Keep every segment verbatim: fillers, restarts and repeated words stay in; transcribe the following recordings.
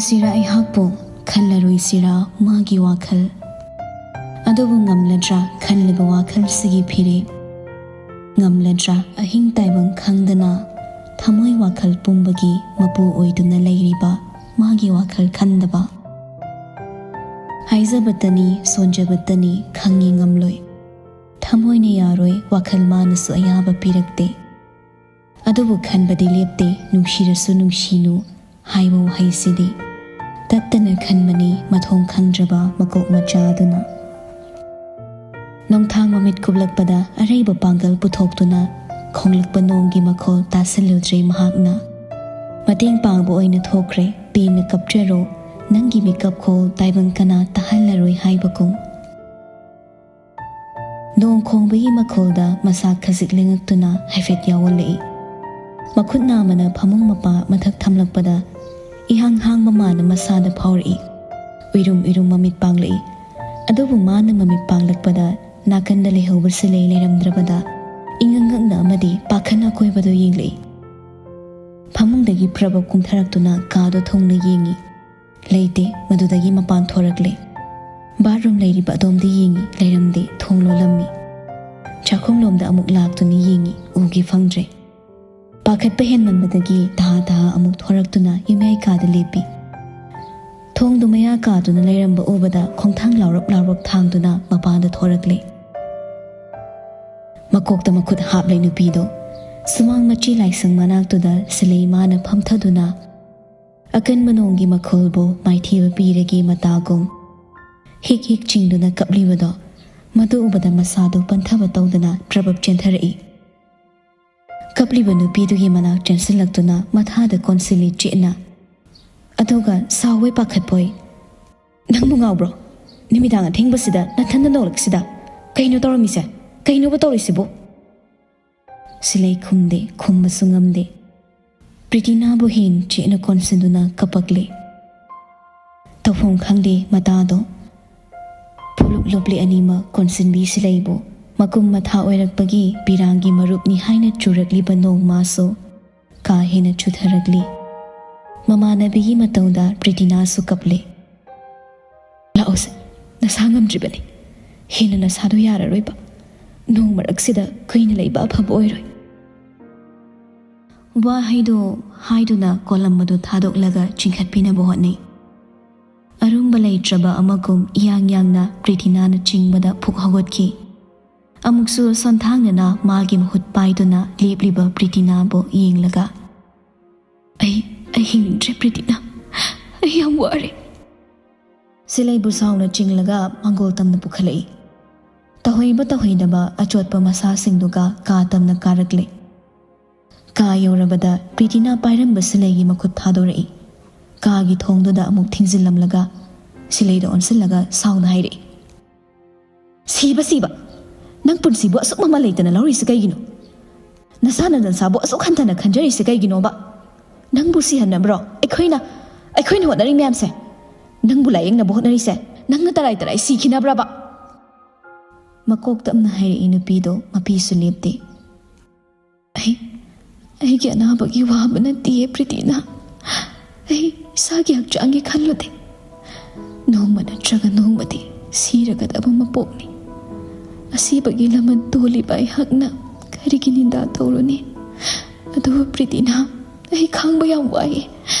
ꯁꯤꯔꯥ ꯑꯩꯍꯥꯛꯄꯨ ꯈꯜꯂꯔꯣꯏꯁꯤꯔꯥ ꯃꯥꯒꯤ ꯋꯥꯈꯜ? ꯑꯗꯨꯕꯨ ꯉꯝꯂꯗ꯭ꯔꯥ ꯈꯜꯂꯤꯕ ꯋꯥꯈꯜꯁꯤꯒꯤ ꯐꯤꯔꯦꯞ? ꯉꯝꯂꯗ꯭ꯔꯥ ꯑꯍꯤꯡ ꯇꯥꯏꯕꯪ ꯈꯪꯗꯅ ꯊꯃꯣꯏ ꯋꯥꯈꯜ ꯄꯨꯝꯕꯒꯤ ꯃꯄꯨ ꯑꯣꯏꯗꯨꯅ ꯂꯩꯔꯤꯕ ꯃꯥꯒꯤ ꯋꯥꯈꯜ ꯈꯟꯗꯕ? ꯍꯥꯏꯖꯕꯇꯅꯤ, ꯁꯣꯟꯖꯕꯇꯅꯤ, ꯈꯪꯉꯤ ꯉꯝꯂꯣꯏ꯫ ꯊꯃꯣꯏꯅ ꯌꯥꯔꯣꯏ, ꯋꯥꯈꯜ ꯃꯥꯅꯁꯨ ꯑꯌꯥꯕ ꯄꯤꯔꯛꯇꯦ꯫ ꯑꯗꯨꯕꯨ ꯈꯟꯕꯗꯤ ꯂꯦꯞꯇꯦ, ꯅꯨꯡꯁꯤꯔꯁꯨ ꯅꯨꯡꯁꯤꯅꯨ ꯍꯥꯏꯕ ꯋꯥꯍꯩꯁꯤꯗꯤ꯫ ꯇꯠꯇꯅ ꯈꯟꯕꯅꯤ ꯃꯊꯣꯡ ꯈꯪꯗ꯭ꯔꯕ ꯃꯀꯣꯛ ꯃꯆꯥꯗꯨꯅ꯫ ꯅꯣꯡꯊꯥꯡ ꯃꯃꯤꯠ ꯀꯨꯞꯂꯛꯄꯗ ꯑꯔꯩꯕ ꯄꯥꯡꯒꯜ ꯄꯨꯊꯣꯛꯇꯨꯅ ꯈꯣꯡꯂꯛꯄ ꯅꯣꯡꯒꯤ ꯃꯈꯣꯜ ꯇꯥꯁꯤꯜꯂꯨꯗ꯭ꯔꯦ ꯃꯍꯥꯛꯅ꯫ ꯃꯇꯦꯡ ꯄꯥꯡꯕ ꯑꯣꯏꯅ ꯊꯣꯛꯈ꯭ꯔꯦ, ꯄꯦꯟꯅ ꯀꯞꯆꯔꯣ, ꯅꯪꯒꯤ ꯃꯤꯀꯞ ꯈꯣꯜ ꯇꯥꯏꯕꯪ ꯀꯅꯥ ꯇꯥꯍꯜꯂꯔꯣꯏ ꯍꯥꯏꯕꯒꯨꯝ꯫ ꯅꯣꯡ ꯈꯣꯡꯕꯒꯤ ꯃꯈꯣꯜꯗ ꯃꯁꯥ ꯈꯖꯤꯛ ꯂꯦꯡꯉꯛꯇꯨꯅ ꯍꯥꯏꯐꯦꯠ ꯌꯥꯑꯣꯜꯂꯛꯏ꯫ ꯃꯈꯨꯠ ꯅꯥꯝꯃꯅ ꯐꯃꯨꯡ ꯃꯄꯥ ꯃꯊꯛ ꯊꯝꯂꯛꯄꯗ ꯏꯍꯥꯡ ꯍꯥꯡꯕ ꯃꯥꯅ ꯃꯁꯥꯗ ꯐꯥꯎꯔꯛꯏ꯫ ꯎꯏꯔꯨꯝ ꯎꯏꯔꯨꯝ ꯃꯃꯤꯠ ꯄꯥꯡꯂꯛꯏ꯫ ꯑꯗꯨꯕꯨ ꯃꯥꯅ ꯃꯃꯤꯠ ꯄꯥꯡꯂꯛꯄꯗ ꯅꯥꯀꯟꯗ ꯂꯩꯍꯧꯕ ꯁꯤꯂꯩ ꯂꯩꯔꯝꯗ꯭ꯔꯕꯗ ꯏꯉꯛ ꯉꯛꯅ ꯑꯃꯗꯤ ꯄꯥꯈꯠꯅ ꯑꯀꯣꯏꯕꯗꯨ ꯌꯦꯡꯂꯛꯏ꯫ ꯐꯃꯨꯡꯗꯒꯤ ꯄ꯭ꯔꯕꯞ ꯀꯨꯝꯊꯔꯛꯇꯨꯅ ꯀꯥꯗꯣ ꯊꯨꯡꯅ ꯌꯦꯡꯉꯤ꯫ ꯂꯩꯇꯦ꯫ ꯃꯗꯨꯗꯒꯤ ꯃꯄꯥꯟ ꯊꯣꯔꯛꯂꯦ꯫ ꯕꯥꯠꯔꯨꯝ ꯂꯩꯔꯤꯕ ꯑꯗꯣꯝꯗ ꯌꯦꯡꯉꯤ꯫ ꯂꯩꯔꯝꯗꯦ꯫ ꯊꯣꯡ ꯂꯣꯜꯂꯝꯃꯤ꯫ ꯆꯥꯛꯈꯨꯝꯂꯣꯝꯗ ꯑꯃꯨꯛ ꯂꯥꯛꯇꯨꯅ ꯌꯦꯡꯉꯤ꯫ ꯎꯒꯦ ꯐꯪꯗ꯭ꯔꯦ꯫ ꯄꯥꯈꯠꯄ ꯍꯦꯟꯃꯟꯕꯗꯒꯤ ꯇꯍꯥ ꯇꯍꯥ ꯑꯃꯨꯛ ꯊꯣꯔꯛꯇꯨꯅ ꯌꯨꯝꯌꯥꯏ ꯀꯥꯗ ꯂꯦꯞꯄꯤ꯫ ꯊꯣꯡꯗꯨ ꯃꯌꯥ ꯀꯥꯗꯨꯅ ꯂꯩꯔꯝꯕ ꯎꯕꯗ ꯈꯣꯡꯊꯥꯡ ꯂꯥꯎꯔꯞ ꯂꯥꯎꯔꯞ ꯊꯥꯡꯗꯨꯅ ꯃꯄꯥꯟꯗ ꯊꯣꯔꯛꯂꯦ꯫ ꯃꯀꯣꯛꯇ ꯃꯈꯨꯠ ꯍꯥꯞꯂꯦ ꯅꯨꯄꯤꯗꯣ꯫ ꯁꯨꯃꯥꯡ ꯃꯆꯤ ꯂꯥꯏꯁꯪ ꯃꯅꯥꯛꯇꯨꯗ ꯁꯤꯂꯩ ꯃꯥꯅ ꯐꯝꯊꯗꯨꯅ ꯑꯀꯟꯕ ꯅꯣꯡꯒꯤ ꯃꯈꯣꯜꯕꯨ ꯃꯥꯏꯊꯤꯕ ꯄꯤꯔꯒꯦ ꯃꯇꯥꯒꯨꯝ ꯍꯤꯛ ꯍꯤꯛ ꯆꯤꯡꯗꯨꯅ ꯀꯞꯂꯤꯕꯗꯣ ꯃꯗꯨ ꯎꯕꯗ ꯃꯁꯥꯗꯨ ꯄꯟꯊꯕ ꯇꯧꯗꯅ ꯇ꯭ꯔꯕꯞ ꯆꯦꯟꯊꯔꯛꯏ꯫ ꯀꯞꯂꯤꯕ ꯅꯨꯄꯤꯗꯨꯒꯤ ꯃꯅꯥꯛ ꯆꯦꯟꯁꯤꯜꯂꯛꯇꯨꯅ ꯃꯊꯥꯗ ꯀꯣꯟꯁꯤꯜꯂꯤ ꯆꯦꯠꯅ꯫ ꯑꯗꯨꯒ ꯁꯥꯎꯋꯦ ꯄꯥꯈꯠꯄꯣꯏ, "ꯅꯪꯕꯨ ꯉꯥꯎꯕ꯭ꯔꯣ? ꯅꯨꯃꯤꯗꯥꯡ ꯑꯊꯦꯡꯕꯁꯤꯗ ꯅꯊꯟꯗ ꯅꯣꯛꯂꯛꯁꯤꯗ ꯀꯩꯅꯣ ꯇꯧꯔꯝꯃꯤꯁꯦ? ꯀꯩꯅꯣꯕ ꯇꯧꯔꯤꯁꯤꯕꯨ?" ꯁꯤꯂꯩ ꯈꯨꯝꯗꯦ, ꯈꯨꯝꯕꯁꯨ ꯉꯝꯗꯦ꯫ ꯄ꯭ꯔꯤꯇꯤꯅꯥꯕꯨ ꯍꯦꯟ ꯆꯦꯠꯅ ꯀꯣꯟꯁꯤꯟꯗꯨꯅ ꯀꯞꯄꯛꯂꯦ꯫ ꯇꯧꯐꯝ ꯈꯪꯗꯦ ꯃꯇꯥꯗꯣ꯫ ꯐꯨꯂꯨꯞ ꯂꯨꯞꯂꯤ ꯑꯅꯤꯃꯛ ꯀꯣꯟꯁꯤꯟꯕꯤ ꯁꯤꯂꯩꯕꯨ ꯃꯀꯨꯝ ꯃꯊꯥ ꯑꯣꯏꯔꯛꯄꯒꯤ ꯄꯤꯔꯥꯡꯒꯤ ꯃꯔꯨꯞꯅꯤ ꯍꯥꯏꯅ ꯆꯨꯔꯛꯂꯤꯕ ꯅꯣꯡꯃꯥꯁꯨ ꯀꯥ ꯍꯦꯟꯅ ꯆꯨꯊꯔꯛꯂꯤ꯫ ꯃꯃꯥꯟꯅꯕꯤꯒꯤ ꯃꯇꯧꯗ ꯄ꯭ꯔꯤꯇꯤꯅꯥꯁꯨ ꯀꯞꯂꯦ꯫ "ꯂꯥꯛꯑꯣꯁꯦ, ꯅꯁꯥ ꯉꯝꯗ꯭ꯔꯤꯕꯅꯤ꯫ ꯍꯦꯟꯅ ꯅꯁꯥꯗꯣ ꯌꯥꯔꯔꯣꯏꯕ꯫ ꯅꯣꯡ ꯃꯔꯛꯁꯤꯗ ꯀꯨꯏꯅ ꯂꯩꯕ ꯑꯐꯕ ꯑꯣꯏꯔꯣꯏ"꯫ ꯋꯥꯍꯩꯗꯣ ꯍꯥꯏꯗꯨꯅ ꯀꯣꯂꯝ ꯑꯗꯨ ꯊꯥꯗꯣꯛꯂꯒ ꯆꯤꯡꯈꯠꯄꯤꯅꯕ ꯍꯣꯠꯅꯩ꯫ ꯑꯔꯨꯝꯕ ꯂꯩꯇ꯭ꯔꯕ ꯑꯃꯒꯨꯝ ꯏꯌꯥꯡ ꯌꯥꯡꯅ ꯄ꯭ꯔꯤꯇꯤꯅꯥꯅ ꯆꯤꯡꯕꯗ ꯐꯨꯛ ꯍꯧꯒꯠꯈꯤ꯫ ꯑꯃꯨꯛꯁꯨ ꯁꯣꯟꯊꯥꯡꯅꯅ ꯃꯥꯒꯤ ꯃꯍꯨꯠ ꯄꯥꯏꯗꯨꯅ ꯂꯦꯞꯂꯤꯕ ꯄ꯭ꯔꯤꯇꯤꯅꯥꯕꯨ ꯌꯦꯡꯂꯒ, "ꯑꯩ, ꯑꯩ ꯍꯤꯡꯅꯤꯡꯗ꯭ꯔꯦ ꯄ꯭ꯔꯤꯇꯤꯅꯥ꯫ ꯑꯩ ꯌꯥꯝ ꯋꯥꯔꯦ"꯫ ꯁꯤꯂꯩꯕꯨ ꯁꯥꯎꯅ ꯆꯤꯡꯂꯒ ꯃꯪꯒꯣꯜ ꯇꯝꯅ ꯄꯨꯈꯠꯂꯛꯏ꯫ ꯇꯧꯍꯩꯕ ꯇꯧꯍꯩꯗꯕ ꯑꯆꯣꯠꯄ ꯃꯁꯥꯁꯤꯡꯗꯨꯒ ꯀꯥ ꯇꯝꯅ ꯀꯥꯔꯛꯂꯦ꯫ ꯀꯥ ꯌꯧꯔꯕꯗ ꯄ꯭ꯔꯤꯇꯤꯅꯥ ꯄꯥꯏꯔꯝꯕ ꯁꯤꯂꯩꯒꯤ ꯃꯈꯨꯠ ꯊꯥꯗꯣꯔꯛꯏ꯫ ꯀꯥꯒꯤ ꯊꯣꯡꯗꯨꯗ ꯑꯃꯨꯛ ꯊꯤꯡꯖꯤꯜꯂꯝꯂꯒ ꯁꯤꯂꯩꯗ ꯑꯣꯟꯁꯤꯜꯂꯒ ꯁꯥꯎꯅ ꯍꯥꯏꯔꯛꯏ, "ꯁꯤꯕ, ꯁꯤꯕ! ꯅꯪ ꯄꯨꯟꯁꯤꯕꯨ ꯑꯁꯨꯛ ꯃꯃꯜ ꯂꯩꯇꯅ ꯂꯧꯔꯤꯁꯤ ꯀꯩꯒꯤꯅꯣ? ꯅꯁꯥꯅ ꯅꯁꯥꯕꯨ ꯑꯁꯨꯛ ꯍꯟꯊꯅ ꯈꯟꯖꯔꯤꯁꯤ ꯀꯩꯒꯤꯅꯣꯕ? ꯅꯪꯕꯨ ꯁꯤꯍꯟꯅꯕ꯭ꯔꯣ ꯑꯩꯈꯣꯏꯅ, ꯑꯩꯈꯣꯏꯅ ꯍꯣꯠꯅꯔꯤ ꯃꯌꯥꯝꯁꯦ? ꯅꯪꯕꯨ ꯂꯥꯌꯦꯡꯅꯕ ꯍꯣꯠꯅꯔꯤꯁꯦ ꯅꯪꯅ ꯇꯔꯥꯏ ꯇꯔꯥꯏ ꯁꯤꯈꯤꯅꯕ꯭ꯔꯕ?" ꯃꯀꯣꯛ ꯇꯞꯅ ꯍꯥꯏꯔꯛꯏ ꯅꯨꯄꯤꯗꯣ ꯃꯄꯤꯁꯨ ꯂꯦꯞꯇꯦ꯫ "ꯑꯩ, ꯑꯩꯒꯤ ꯑꯅꯥꯕꯒꯤ ꯋꯥꯕ ꯅꯠꯇꯤꯌꯦ ꯄ꯭ꯔꯤꯇꯤꯅꯥ꯫ ꯑꯩ ꯏꯁꯥꯒꯤ ꯍꯛꯆꯥꯡꯒꯤ ꯈꯜꯂꯨꯗꯦ꯫ ꯅꯣꯡꯃ ꯅꯠꯇ꯭ꯔꯒ ꯅꯣꯡꯃꯗꯤ ꯁꯤꯔꯒꯗꯕ ꯃꯄꯣꯛꯅꯤ꯫ ꯑꯁꯤꯕꯒꯤ ꯂꯃꯟ ꯇꯣꯜꯂꯤꯕ ꯑꯩꯍꯥꯛꯅ ꯀꯔꯤꯒꯤ ꯅꯤꯟꯗꯥ ꯇꯧꯔꯨꯅꯤ? ꯑꯗꯨꯕꯨ ꯄ꯭ꯔꯤꯇꯤꯅꯥ, ꯑꯩ ꯈꯥꯡꯕ ꯌꯥꯝ ꯋꯥꯏꯌꯦ꯫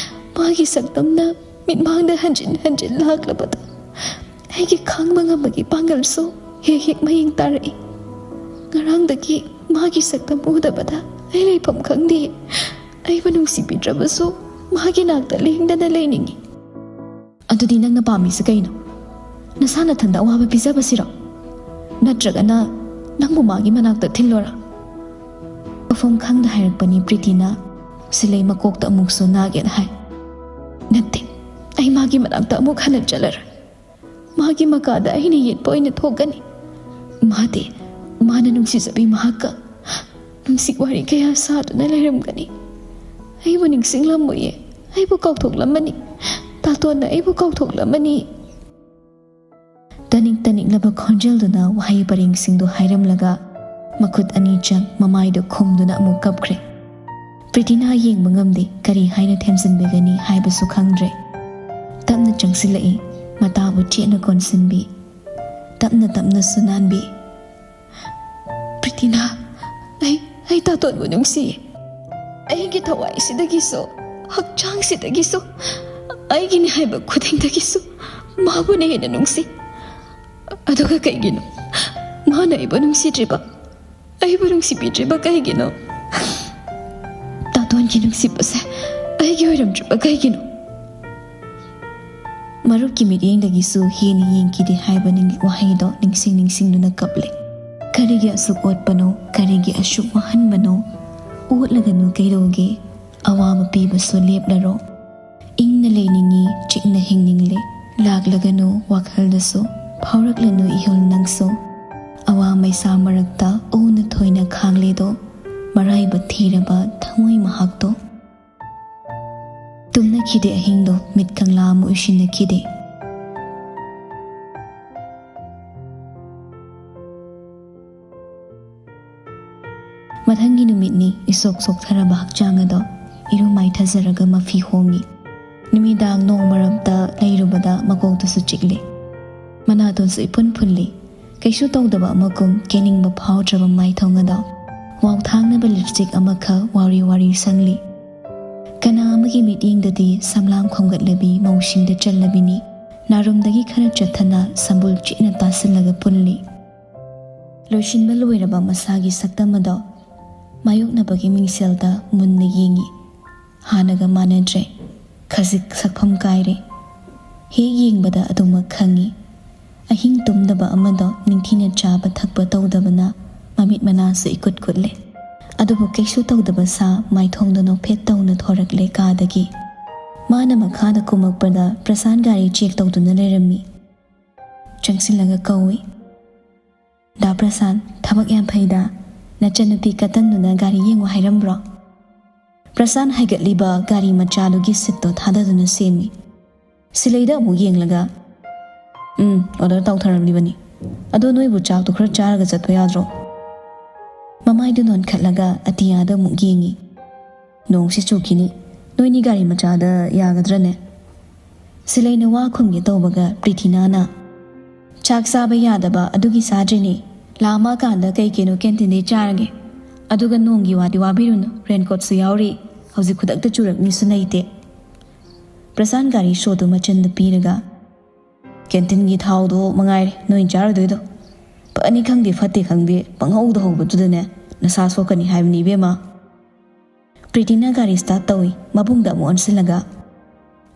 ꯃꯥꯒꯤ ꯁꯛꯇꯝꯅ ꯃꯤꯠꯃꯥꯡꯗ ꯍꯟꯖꯤꯟ ꯍꯟꯖꯤꯟ ꯂꯥꯛꯂꯕꯗ ꯑꯩꯒꯤ ꯈꯥꯡꯕ ꯉꯝꯕꯒꯤ ꯄꯥꯡꯒꯜꯁꯨ ꯍꯦꯛ ꯍꯦꯛ ꯃꯌꯦꯡ ꯇꯥꯔꯛꯏ꯫ ꯉꯔꯥꯡꯗꯒꯤ ꯃꯥꯒꯤ ꯁꯛꯇꯝ ꯎꯗꯕꯗ ꯑꯩ ꯂꯩꯐꯝ ꯈꯪꯗꯦ꯫ ꯑꯩꯕꯨ ꯅꯨꯡꯁꯤꯕꯤꯗ꯭ꯔꯕꯁꯨ ꯃꯥꯒꯤ ꯅꯥꯛꯇ ꯂꯦꯡꯗꯅ ꯂꯩꯅꯤꯡꯏ"꯫ "ꯑꯗꯨꯗꯤ ꯅꯪꯅ ꯄꯥꯝꯃꯤꯁꯤ ꯀꯩꯅꯣ? ꯅꯁꯥ ꯅꯊꯟꯗ ꯑꯋꯥꯕ ꯄꯤꯖꯕꯁꯤꯔꯣ? ꯅꯠꯇ꯭ꯔꯒꯅ ꯅꯪꯕꯨ ꯃꯥꯒꯤ ꯃꯅꯥꯛꯇ ꯊꯤꯜꯂꯣꯔꯥ?" ꯇꯧꯐꯝ ꯈꯪꯗ ꯍꯥꯏꯔꯛꯄꯅꯤ ꯄ꯭ꯔꯤꯇꯤꯅ꯫ ꯁꯤꯂꯩ ꯃꯀꯣꯛꯇ ꯑꯃꯨꯛꯁꯨ ꯅꯥꯒꯦꯅ ꯍꯥꯏ꯫ "ꯅꯠꯇꯦ, ꯑꯩ ꯃꯥꯒꯤ ꯃꯅꯥꯛꯇ ꯑꯃꯨꯛ ꯍꯟꯅ ꯆꯠꯂꯔꯣꯏ꯫ ꯃꯥꯒꯤ ꯃꯀꯥꯗ ꯑꯩꯅ ꯌꯦꯠꯄ ꯑꯣꯏꯅ ꯊꯣꯛꯀꯅꯤ꯫ ꯃꯥꯗꯤ ꯃꯥꯅ ꯅꯨꯡꯁꯤꯖꯕꯤ ꯃꯍꯥꯛꯀ ꯅꯨꯡꯁꯤ ꯋꯥꯔꯤ ꯀꯌꯥ ꯁꯥꯗꯨꯅ ꯂꯩꯔꯝꯒꯅꯤ꯫ ꯑꯩꯕꯨ ꯅꯤꯡꯁꯤꯡꯂꯝꯃꯣꯏꯌꯦ꯫ ꯑꯩꯕꯨ ꯀꯥꯎꯊꯣꯛꯂꯝꯃꯅꯤ꯫ ꯇꯥꯇꯣꯟꯅ ꯑꯩꯕꯨ ꯀꯥꯎꯊꯣꯛꯂꯝꯃꯅꯤ"꯫ ꯇꯅꯤꯛ ꯇꯅꯤꯛꯂꯕ ꯈꯣꯟꯖꯦꯜꯗꯨꯅ ꯋꯥꯍꯩ ꯄꯔꯦꯡꯁꯤꯡꯗꯨ ꯍꯥꯏꯔꯝꯂꯒ ꯃꯈꯨꯠ ꯑꯅꯤ ꯆꯪ ꯃꯃꯥꯏꯗꯨ ꯈꯨꯝꯗꯨꯅ ꯑꯃꯨꯛ ꯀꯞꯈ꯭ꯔꯦ꯫ ꯄ꯭ꯔꯤꯇꯤꯅꯥ ꯌꯦꯡꯕ ꯉꯝꯗꯦ, ꯀꯔꯤ ꯍꯥꯏꯅ ꯊꯦꯝꯖꯤꯟꯕꯤꯒꯅꯤ ꯍꯥꯏꯕꯁꯨ ꯈꯪꯗ꯭ꯔꯦ꯫ ꯇꯞꯅ ꯆꯪꯁꯤꯜꯂꯛꯏ, ꯃꯇꯥꯕꯨ ꯆꯦꯠꯅ ꯀꯣꯟꯁꯤꯟꯕꯤ, ꯇꯞꯅ ꯇꯞꯅꯁꯨ ꯅꯥꯟꯕꯤ꯫ "ꯄ꯭ꯔꯤꯇꯤꯅꯥ, ꯑꯩ, ꯑꯩ ꯇꯥꯇꯣꯟꯕꯨ ꯅꯨꯡꯁꯤꯌꯦ꯫ ꯑꯩꯒꯤ ꯊꯋꯥꯏꯁꯤꯗꯒꯤꯁꯨ, ꯍꯛꯆꯥꯡꯁꯤꯗꯒꯤꯁꯨ, ꯑꯩꯒꯤꯅꯤ ꯍꯥꯏꯕ ꯈꯨꯗꯤꯡꯗꯒꯤꯁꯨ ꯃꯥꯕꯨꯅ ꯍꯦꯟꯅ ꯅꯨꯡꯁꯤ꯫ ꯑꯗꯨꯒ ꯀꯩꯒꯤꯅꯣ ꯃꯥꯅ ꯑꯩꯕꯨ ꯅꯨꯡꯁꯤꯗ꯭ꯔꯤꯕ? ꯑꯩꯕꯨ ꯅꯨꯡꯁꯤꯕꯤꯗ꯭ꯔꯤꯕ ꯀꯩꯒꯤꯅꯣ? ꯇꯥꯇꯣꯟꯒꯤ ꯅꯨꯡꯁꯤꯕꯁꯦ ꯑꯩꯒꯤ ꯑꯣꯏꯔꯝꯗ꯭ꯔꯤꯕ ꯀꯩꯒꯤꯅꯣ?" ꯃꯔꯨꯞꯀꯤ ꯃꯤꯠꯌꯦꯡꯗꯒꯤꯁꯨ ꯍꯦꯟꯅ ꯌꯦꯡꯈꯤꯗꯦ ꯍꯥꯏꯕ ꯅꯤꯡ-, ꯋꯥꯍꯩꯗꯣ ꯅꯤꯡꯁꯤꯡ ꯅꯤꯡꯁꯤꯡꯗꯨꯅ ꯀꯞꯂꯦ꯫ "ꯀꯔꯤꯒꯤ ꯑꯁꯨꯛ ꯑꯣꯠꯄꯅꯣ? ꯀꯔꯤꯒꯤ ꯑꯁꯨꯛ ꯋꯥꯍꯟꯕꯅꯣ? ꯑꯣꯠꯂꯒꯅꯨ ꯀꯩꯗꯧꯒꯦ? ꯑꯋꯥꯕ ꯄꯤꯕꯁꯨ ꯂꯦꯞꯂꯔꯣ꯫ ꯏꯪꯅ ꯂꯩꯅꯤꯡꯉꯤ, ꯆꯤꯛꯅ ꯍꯤꯡꯅꯤꯡꯂꯦ꯫ ꯂꯥꯛꯂꯒꯅꯨ ꯋꯥꯈꯜꯗꯁꯨ, ꯐꯥꯎꯔꯛꯂꯅꯨ ꯏꯍꯨꯜ ꯅꯪꯁꯨ꯫ ꯑꯋꯥ ꯃꯩꯁꯥ ꯃꯔꯛꯇ ꯎꯅ ꯊꯣꯏꯅ ꯈꯥꯡꯂꯦꯗꯣ, ꯃꯔꯥꯏꯕꯛ ꯊꯤꯔꯕ ꯊꯃꯣꯏ ꯃꯍꯥꯛꯇꯣ꯫ ꯇꯨꯝꯅꯈꯤꯗꯦ ꯑꯍꯤꯡꯗꯣ, ꯃꯤꯠ ꯀꯪꯂꯥ ꯑꯃ ꯎꯏꯁꯤꯟꯅꯈꯤꯗꯦ꯫ ꯃꯊꯪꯒꯤ ꯅꯨꯃꯤꯠꯅꯤ, ꯏꯁꯣꯛ ꯁꯣꯛꯊꯔꯕ ꯍꯛꯆꯥꯡ ꯑꯗꯣ ꯏꯔꯨ ꯃꯥꯏꯊꯖꯔꯒ ꯃꯐꯤ ꯍꯣꯡꯉꯤ꯫ ꯅꯨꯃꯤꯗꯥꯡ ꯅꯣꯡ ꯃꯔꯛꯇ ꯂꯩꯔꯨꯕꯗ ꯃꯀꯣꯛꯇꯁꯨ ꯆꯤꯛꯂꯤ꯫ ꯃꯅꯥꯇꯣꯟꯁꯨ ꯏꯐꯨꯟ ꯐꯨꯜꯂꯤ꯫ ꯀꯩꯁꯨ ꯇꯧꯗꯕ ꯑꯃꯒꯨꯝ ꯀꯦꯅꯤꯡꯕ ꯐꯥꯎꯗ꯭ꯔꯕ ꯃꯥꯏꯊꯣꯡ ꯑꯗꯣ ꯋꯥꯎꯊꯥꯡꯅꯕ ꯂꯤꯞꯁꯇꯤꯛ ꯑꯃꯈꯛ ꯋꯥꯎꯔꯤ ꯋꯥꯎꯔꯤ ꯁꯪꯂꯤ꯫ ꯀꯅꯥ ꯑꯃꯒꯤ ꯃꯤꯠꯌꯦꯡꯗꯗꯤ ꯁꯝꯂꯥꯡ ꯈꯣꯝꯒꯠꯂꯕꯤ ꯃꯧꯁꯤꯡꯗ ꯆꯜꯂꯕꯤꯅꯤ꯫ ꯅꯥꯔꯨꯝꯗꯒꯤ ꯈꯔ ꯆꯠꯊꯅ ꯁꯝꯕꯨꯜ ꯆꯦꯠꯅ ꯇꯥꯁꯤꯜꯂꯒ ꯄꯨꯜꯂꯤ꯫ ꯂꯣꯏꯁꯤꯟꯕ ꯂꯣꯏꯔꯕ ꯃꯁꯥꯒꯤ ꯁꯛꯇꯝ ꯑꯗꯣ ꯃꯥꯌꯣꯛꯅꯕꯒꯤ ꯃꯤꯡꯁꯦꯜꯗ ꯃꯨꯟꯅ ꯌꯦꯡꯉꯤ꯫ ꯍꯥꯟꯅꯒ ꯃꯥꯟꯅꯗ꯭ꯔꯦ꯫ ꯈꯖꯤꯛ ꯁꯛꯐꯝ ꯀꯥꯏꯔꯦ꯫ ꯍꯦꯛ ꯌꯦꯡꯕꯗ ꯑꯗꯨꯃꯛ ꯈꯪꯉꯤ꯫ ꯑꯍꯤꯡ ꯇꯨꯝꯗꯕ ꯑꯃꯗꯣ ꯅꯤꯡꯊꯤꯅ ꯆꯥꯕ ꯊꯛꯄ ꯇꯧꯗꯕꯅ ꯃꯃꯤꯠ ꯃꯅꯥꯁꯨ ꯏꯀꯨꯠ ꯀꯨꯠꯂꯦ꯫ ꯑꯗꯨꯕꯨ ꯀꯩꯁꯨ ꯇꯧꯗꯕ ꯁꯥ ꯃꯥꯏꯊꯣꯡꯗ ꯅꯣꯛꯐꯦꯠ ꯇꯧꯅ ꯊꯣꯔꯛꯂꯦ ꯀꯥꯗꯒꯤ꯫ ꯃꯥꯅ ꯃꯈꯥꯗ ꯀꯨꯝꯃꯛꯄꯗ ꯄ꯭ꯔꯁꯥꯟ ꯒꯥꯔꯤ ꯆꯦꯛ ꯇꯧꯗꯨꯅ ꯂꯩꯔꯝꯃꯤ꯫ ꯆꯪꯁꯤꯜꯂꯒ ꯀꯧꯏ, "ꯗꯥ ꯄ꯭ꯔꯁꯥꯟ, ꯊꯕꯛ ꯌꯥꯝ ꯐꯩꯗ꯫ ꯅꯆꯟꯅꯨꯄꯤ ꯀꯇꯟꯗꯨꯅ ꯒꯥꯔꯤ ꯌꯦꯡꯉꯨ ꯍꯥꯏꯔꯝꯕ꯭ꯔꯣ?" ꯄ꯭ꯔꯁꯥꯟ ꯍꯥꯏꯒꯠꯂꯤꯕ ꯒꯥꯔꯤ ꯃꯆꯥꯗꯨꯒꯤ ꯁꯤꯠꯇꯣ ꯊꯥꯗꯗꯨꯅ ꯁꯦꯝꯃꯤ꯫ ꯁꯤꯂꯩꯗ ꯑꯃꯨꯛ ꯌꯦꯡꯂꯒ, "ꯎꯝ, ꯑꯣꯔꯗꯔ ꯇꯧꯊꯔꯝꯂꯤꯕꯅꯤ꯫ ꯑꯗꯣ ꯅꯣꯏꯕꯨ ꯆꯥꯛꯇꯣ ꯈꯔ ꯆꯥꯔꯒ ꯆꯠꯄ ꯌꯥꯗ꯭ꯔꯣ?" ꯃꯃꯥꯏꯗꯨ ꯅꯣꯟꯈꯠꯂꯒ ꯑꯇꯤꯌꯥꯗ ꯑꯃꯨꯛ ꯌꯦꯡꯉꯤ꯫ "ꯅꯣꯡꯁꯤ ꯆꯨꯈꯤꯅꯤ, ꯅꯣꯏꯅꯤ ꯒꯥꯔꯤ ꯃꯆꯥꯗ ꯌꯥꯒꯗ꯭ꯔꯅꯦ?" ꯁꯤꯂꯩꯅ ꯋꯥ ꯈꯨꯝꯒꯦ ꯇꯧꯕꯒ ꯄ꯭ꯔꯤꯊꯤꯅꯥꯅ, "ꯆꯥꯛ ꯆꯥꯕ ꯌꯥꯗꯕ ꯑꯗꯨꯒꯤ ꯆꯥꯗ꯭ꯔꯤꯅꯦ, ꯂꯥꯝꯃꯛꯑꯀꯥꯟꯗ ꯀꯩ ꯀꯩꯅꯣ ꯀꯦꯟꯇꯤꯟꯗꯩ ꯆꯥꯔꯒꯦ꯫ ꯑꯗꯨꯒ ꯅꯣꯡꯒꯤ ꯋꯥꯗꯤ ꯋꯥꯕꯤꯔꯨꯅꯨ, ꯔꯦꯟꯀꯣꯠꯁꯨ ꯌꯥꯎꯔꯤ, ꯍꯧꯖꯤꯛ ꯈꯨꯗꯛꯇ ꯆꯨꯔꯛꯅꯤꯁꯨ ꯂꯩꯇꯦ꯫" ꯄ꯭ꯔꯁꯥꯟ ꯒꯥꯔꯤ ꯁꯣꯗꯨ ꯃꯆꯟꯗ ꯄꯤꯔꯒ, "ꯀꯦꯟꯇꯤꯟꯒꯤ ꯊꯥꯎꯗꯣ ꯃꯉꯥꯏꯔꯦ ꯅꯣꯏ ꯆꯥꯔꯨꯗꯣꯏꯗꯣ꯫ ꯐꯅꯤ ꯈꯪꯗꯦ ꯐꯠꯇꯦ ꯈꯪꯗꯦ ꯄꯪꯍꯧꯗ ꯍꯧꯕꯗꯨꯗꯅꯦ ꯅꯁꯥ ꯁꯣꯛꯀꯅꯤ ꯍꯥꯏꯕꯅꯤ ꯏꯕꯦꯝꯃ꯫" ꯄ꯭ꯔꯤꯇꯤꯅ ꯒꯥꯔꯤ ꯁ꯭ꯇꯥꯔꯠ ꯇꯧꯏ, ꯃꯕꯨꯡꯗ ꯑꯃꯨꯛ ꯑꯣꯟꯁꯤꯜꯂꯒ,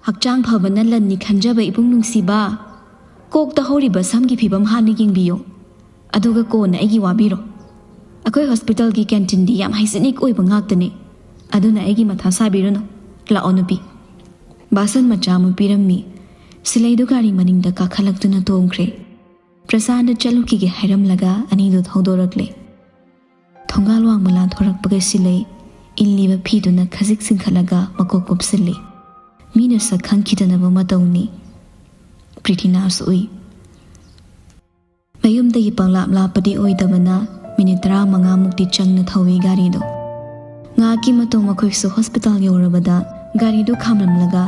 "ꯍꯛꯆꯥꯡ ꯐꯕꯅ ꯂꯟꯅꯤ ꯈꯟꯖꯕ ꯏꯕꯨꯡ ꯅꯨꯡꯁꯤꯕ, ꯀꯣꯛꯇ ꯍꯧꯔꯤꯕ ꯁꯝꯒꯤ ꯐꯤꯕꯝ ꯍꯥꯟꯅ ꯌꯦꯡꯕꯤꯌꯨ, ꯑꯗꯨꯒ ꯀꯣꯟꯅ ꯑꯩꯒꯤ ꯋꯥꯕꯤꯔꯣ꯫ ꯑꯩꯈꯣꯏ ꯍꯣꯁꯄꯤꯇꯥꯜꯒꯤ ꯀꯦꯟꯇꯤꯟꯗꯤ ꯌꯥꯝ ꯍꯥꯏꯖꯤꯅꯤꯛ ꯑꯣꯏꯕ ꯉꯥꯛꯇꯅꯤ, ꯑꯗꯨꯅ ꯑꯩꯒꯤ ꯃꯊꯥ ꯁꯥꯕꯤꯔꯨꯅꯨ꯫ ꯂꯥꯛꯑꯣ ꯅꯨꯄꯤ꯫" ꯕꯥꯁꯟ ꯃꯆꯥ ꯑꯃ ꯄꯤꯔꯝꯃꯤ꯫ ꯁꯤꯂꯩꯗꯨ ꯒꯥꯔꯤ ꯃꯅꯤꯡꯗ ꯀꯥꯈꯠꯂꯛꯇꯨꯅ ꯇꯣꯡꯈ꯭ꯔꯦ꯫ ꯄ꯭ꯔꯁꯥꯟꯗ ꯆꯠꯂꯨꯈꯤꯒꯦ ꯍꯥꯏꯔꯝꯂꯒ ꯑꯅꯤꯗꯨ ꯊꯧꯗꯣꯔꯛꯂꯦ꯫ ꯊꯣꯡꯒꯥꯜ ꯋꯥꯡꯃ ꯂꯥꯟꯊꯣꯔꯛꯄꯒ ꯁꯤꯂꯩ ꯏꯜꯂꯤꯕ ꯐꯤꯗꯨꯅ ꯈꯖꯤꯛ ꯆꯤꯡꯈꯠꯂꯒ ꯃꯀꯣꯛ ꯀꯨꯞꯁꯤꯜꯂꯤ꯫ ꯃꯤꯅ ꯁꯛ ꯈꯪꯈꯤꯗꯅꯕ ꯃꯇꯧꯅꯤ꯫ ꯄ꯭ꯔꯤꯊꯤꯅꯥꯁꯨ ꯎꯏ꯫ ꯃꯌꯨꯝꯗꯒꯤ ꯄꯪꯂꯥꯞ ꯂꯥꯞꯄꯗꯤ ꯑꯣꯏꯗꯕꯅ ꯃꯤꯅꯤꯠ ꯇꯔꯥꯃꯉꯥꯃꯨꯛꯇꯤ ꯆꯪꯅ ꯊꯧꯏ ꯒꯥꯔꯤꯗꯣ꯫ ꯉꯥꯏꯍꯥꯛꯀꯤ ꯃꯇꯨꯡ ꯃꯈꯣꯏꯁꯨ ꯍꯣꯁꯄꯤꯇꯥꯜ ꯌꯧꯔꯕꯗ ꯒꯥꯔꯤꯗꯨ ꯈꯥꯝꯂꯝꯂꯒ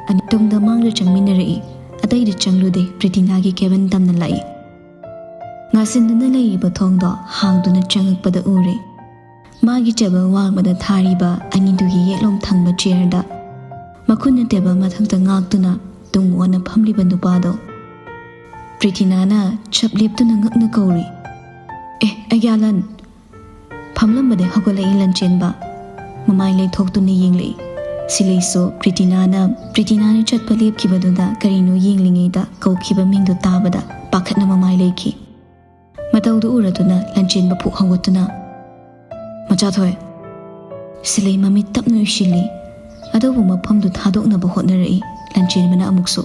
ꯑꯅꯤ ꯇꯨꯡꯗ ꯃꯥꯡꯗ ꯆꯪꯃꯤꯟꯅꯔꯛꯏ꯫ ꯑꯇꯩꯗ ꯆꯪꯂꯨꯗꯦ, ꯄ꯭ꯔꯤꯇꯤꯅꯥꯒꯤ ꯀꯦꯕꯤꯟ ꯇꯝꯅ ꯂꯥꯛꯏ꯫ ꯉꯥꯁꯤꯟꯗꯨꯅ ꯂꯩꯔꯤꯕ ꯊꯣꯡꯗꯣ ꯍꯥꯡꯗꯨꯅ ꯆꯪꯉꯛꯄꯗ ꯎꯔꯦ꯫ ꯃꯥꯒꯤ ꯇꯦꯕꯜ ꯋꯥꯡꯃꯗ ꯊꯥꯔꯤꯕ ꯑꯅꯤꯗꯨꯒꯤ ꯌꯦꯠꯂꯣꯝ ꯊꯪꯕ ꯆꯤꯌꯔꯗ ꯃꯈꯨꯠꯅ ꯇꯦꯕꯜ ꯃꯊꯛꯇ ꯉꯥꯛꯇꯨꯅ ꯇꯨꯡ ꯑꯣꯟꯅ ꯐꯝꯂꯤꯕ ꯅꯨꯄꯥꯗꯣ꯫ ꯄ꯭ꯔꯤꯇꯤꯅꯥꯅ ꯆꯞ ꯂꯦꯞꯇꯨꯅ ꯉꯛꯅ ꯀꯧꯔꯤ, "ꯑꯦ, ꯑꯩꯒ꯭ꯌꯥꯂꯟ!" ꯐꯝꯂꯝꯕꯗꯩ ꯍꯧꯒꯠꯂꯛꯏ ꯂꯟꯆꯦꯟꯕ꯫ ꯃꯃꯥꯏ ꯂꯩꯊꯣꯛꯇꯨꯅ ꯌꯦꯡꯂꯛꯏ꯫ ꯁꯤꯂꯩꯁꯨ ꯄ꯭ꯔꯤꯇꯤꯅꯥꯅ, ꯄ꯭ꯔꯤꯇꯤꯅꯥꯅ ꯆꯠꯄ ꯂꯦꯞꯈꯤꯕꯗꯨꯗ ꯀꯔꯤꯅꯣ ꯌꯦꯡꯂꯤꯉꯩꯗ ꯀꯧꯈꯤꯕ ꯃꯤꯡꯗꯨ ꯇꯥꯕꯗ ꯄꯥꯈꯠꯅ ꯃꯃꯥꯏ ꯂꯩꯈꯤ꯫ ꯃꯇꯧꯗꯨ ꯎꯔꯗꯨꯅ ꯂꯟꯆꯦꯟꯕ ꯐꯨꯛ ꯍꯧꯒꯠꯇꯨꯅ, "ꯃꯆꯥꯊꯣꯏ!" ꯁꯤꯂꯩ ꯃꯃꯤꯠ ꯇꯞꯅ ꯎꯏꯁꯤꯜꯂꯤ꯫ ꯑꯗꯨꯕꯨ ꯃꯐꯝꯗꯨ ꯊꯥꯗꯣꯛꯅꯕ ꯍꯣꯠꯅꯔꯛꯏ ꯂꯟꯆꯦꯟꯕꯅ ꯑꯃꯨꯛꯁꯨ꯫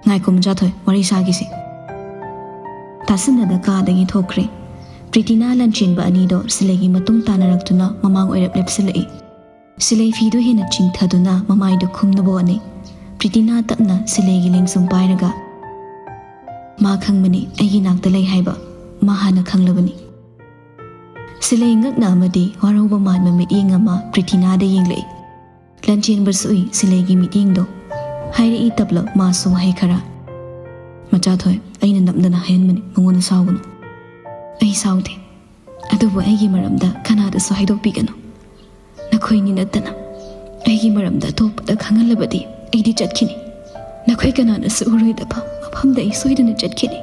"ꯉꯥꯏꯈꯣ ꯃꯆꯥꯊꯣꯏ, ꯋꯥꯔꯤ ꯁꯥꯈꯤꯁꯤ꯫" ꯇꯥꯁꯤꯟꯅꯗ ꯀꯥꯗꯒꯤ ꯊꯣꯛꯈ꯭ꯔꯦ꯫ ꯄ꯭ꯔꯤꯇꯤꯅꯥ ꯂꯟꯆꯦꯟꯕ ꯑꯅꯤꯗꯣ ꯁꯤꯂꯩꯒꯤ ꯃꯇꯨꯡ ꯇꯥꯅꯔꯛꯇꯨꯅ ꯃꯃꯥꯡ ꯑꯣꯏꯔꯞ ꯂꯦꯞꯁꯤꯜꯂꯛꯏ꯫ ꯁꯤꯂꯩ ꯐꯤꯗꯨ ꯍꯦꯟꯅ ꯆꯤꯡꯊꯗꯨꯅ ꯃꯃꯥꯏꯗꯨ ꯈꯨꯝꯅꯕ ꯍꯣꯠꯅꯩ꯫ ꯄ꯭ꯔꯤꯇꯤꯅꯥ ꯇꯞꯅ ꯁꯤꯂꯩꯒꯤ ꯂꯦꯡꯖꯨꯝ ꯄꯥꯏꯔꯒ, "ꯃꯥ ꯈꯪꯕꯅꯤ ꯑꯩꯒꯤ ꯅꯥꯛꯇ ꯂꯩ ꯍꯥꯏꯕ꯫ ꯃꯥ ꯍꯥꯟꯅ ꯈꯪꯂꯕꯅꯤ꯫" ꯁꯤꯂꯩ ꯉꯛꯅ ꯑꯃꯗꯤ ꯋꯥꯔꯧꯕ ꯃꯥꯟꯕ ꯃꯤꯠꯌꯦꯡ ꯑꯃ ꯄ꯭ꯔꯤꯊꯤꯅꯥꯗ ꯌꯦꯡꯂꯛꯏ꯫ ꯂꯟꯆꯦꯟꯕꯁꯨ ꯎꯏ ꯁꯤꯂꯩꯒꯤ ꯃꯤꯠꯌꯦꯡꯗꯣ꯫ ꯍꯥꯏꯔꯛꯏ ꯇꯞꯂꯞ ꯃꯥꯁꯨ ꯋꯥꯍꯩ ꯈꯔ꯫ "ꯃꯆꯥꯊꯣꯏ, ꯑꯩꯅ ꯅꯝꯗꯅ ꯍꯥꯏꯍꯟꯕꯅꯤ, ꯃꯉꯣꯟꯗ ꯁꯥꯎꯒꯅꯨ꯫" "ꯑꯩ ꯁꯥꯎꯗꯦ, ꯑꯗꯨꯕꯨ ꯑꯩꯒꯤ ꯃꯔꯝꯗ ꯀꯅꯥꯗꯁꯨ ꯍꯥꯏꯗꯣꯛꯄꯤꯒꯅꯨ꯫ ꯅꯈꯣꯏꯅꯤ ꯅꯠꯇꯅ ꯑꯩꯒꯤ ꯃꯔꯝꯗ ꯑꯇꯣꯞꯄꯗ ꯈꯪꯍꯜꯂꯕꯗꯤ ꯑꯩꯗꯤ ꯆꯠꯈꯤꯅꯤ꯫ ꯅꯈꯣꯏ ꯀꯅꯥꯅꯁꯨ ꯎꯔꯣꯏꯗꯕ ꯃꯐꯝꯗ ꯑꯩ ꯁꯣꯏꯗꯅ ꯆꯠꯈꯤꯅꯤ꯫"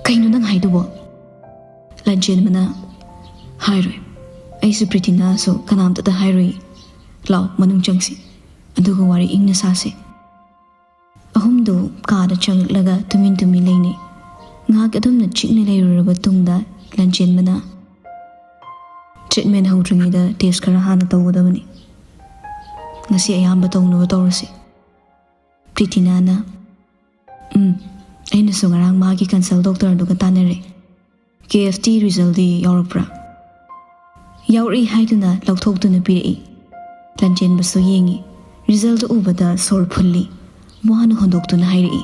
"ꯀꯩꯅꯣ ꯅꯪ ꯍꯥꯏꯗꯨꯕꯣ?" ꯂꯟꯆꯦꯟꯕꯅ, "ꯍꯥꯏꯔꯣꯏ꯫ ꯑꯩꯁꯨ ꯄ꯭ꯔꯤꯊꯤꯅꯥꯁꯨ ꯀꯅꯥꯝꯇꯗ ꯍꯥꯏꯔꯣꯏ꯫ ꯂꯥꯎ, ꯃꯅꯨꯡ ꯆꯪꯁꯤ꯫ ꯑꯗꯨꯒ ꯋꯥꯔꯤ ꯏꯪꯅ ꯁꯥꯁꯤ꯫" ꯑꯍꯨꯝꯗꯨ ꯀꯥꯗ ꯆꯪꯂꯛꯂꯒ ꯇꯨꯃꯤꯟ ꯇꯨꯃꯤꯟ ꯂꯩꯅꯩ꯫ ꯉꯥꯏꯍꯥꯛ ꯑꯗꯨꯝꯅ ꯆꯤꯛꯅ ꯂꯩꯔꯨꯔꯕ ꯇꯨꯡꯗ ꯂꯟꯆꯦꯟꯕꯅ, "ꯇ꯭ꯔꯤꯠꯃꯦꯟ ꯍꯧꯗ꯭ꯔꯤꯉꯩꯗ ꯇꯦꯁ ꯈꯔ ꯍꯥꯟꯅ ꯇꯧꯒꯗꯕꯅꯤ꯫ ꯉꯁꯤ ꯑꯌꯥꯝꯕ ꯇꯧꯅꯕ ꯇꯧꯔꯁꯤ꯫" ꯄ꯭ꯔꯤꯇꯤꯅꯥꯅ, "ꯎꯝ, ꯑꯩꯅꯁꯨ ꯉꯔꯥꯡ ꯃꯥꯒꯤ ꯀꯟꯁꯜ ꯗꯣꯛꯇꯔꯗꯨꯒ ꯇꯥꯟꯅꯔꯦ꯫ ꯀꯦ ꯑꯦꯐ ꯇꯤ ꯔꯤꯖꯜꯗꯤ ꯌꯥꯎꯔꯛꯄ꯭ꯔꯥ?" "ꯌꯥꯎꯔꯛꯏ" ꯍꯥꯏꯗꯨꯅ ꯂꯧꯊꯣꯛꯇꯨꯅ ꯄꯤꯔꯛꯏ꯫ ꯂꯟꯆꯦꯟꯕꯁꯨ ꯌꯦꯡꯉꯤ꯫ ꯔꯤꯖꯜꯗꯨ ꯎꯕꯗ ꯁꯣꯔ ꯐꯨꯜꯂꯤ꯫ ꯋꯥꯅ ꯍꯣꯟꯗꯣꯛꯇꯨꯅ ꯍꯥꯏꯔꯛꯏ꯫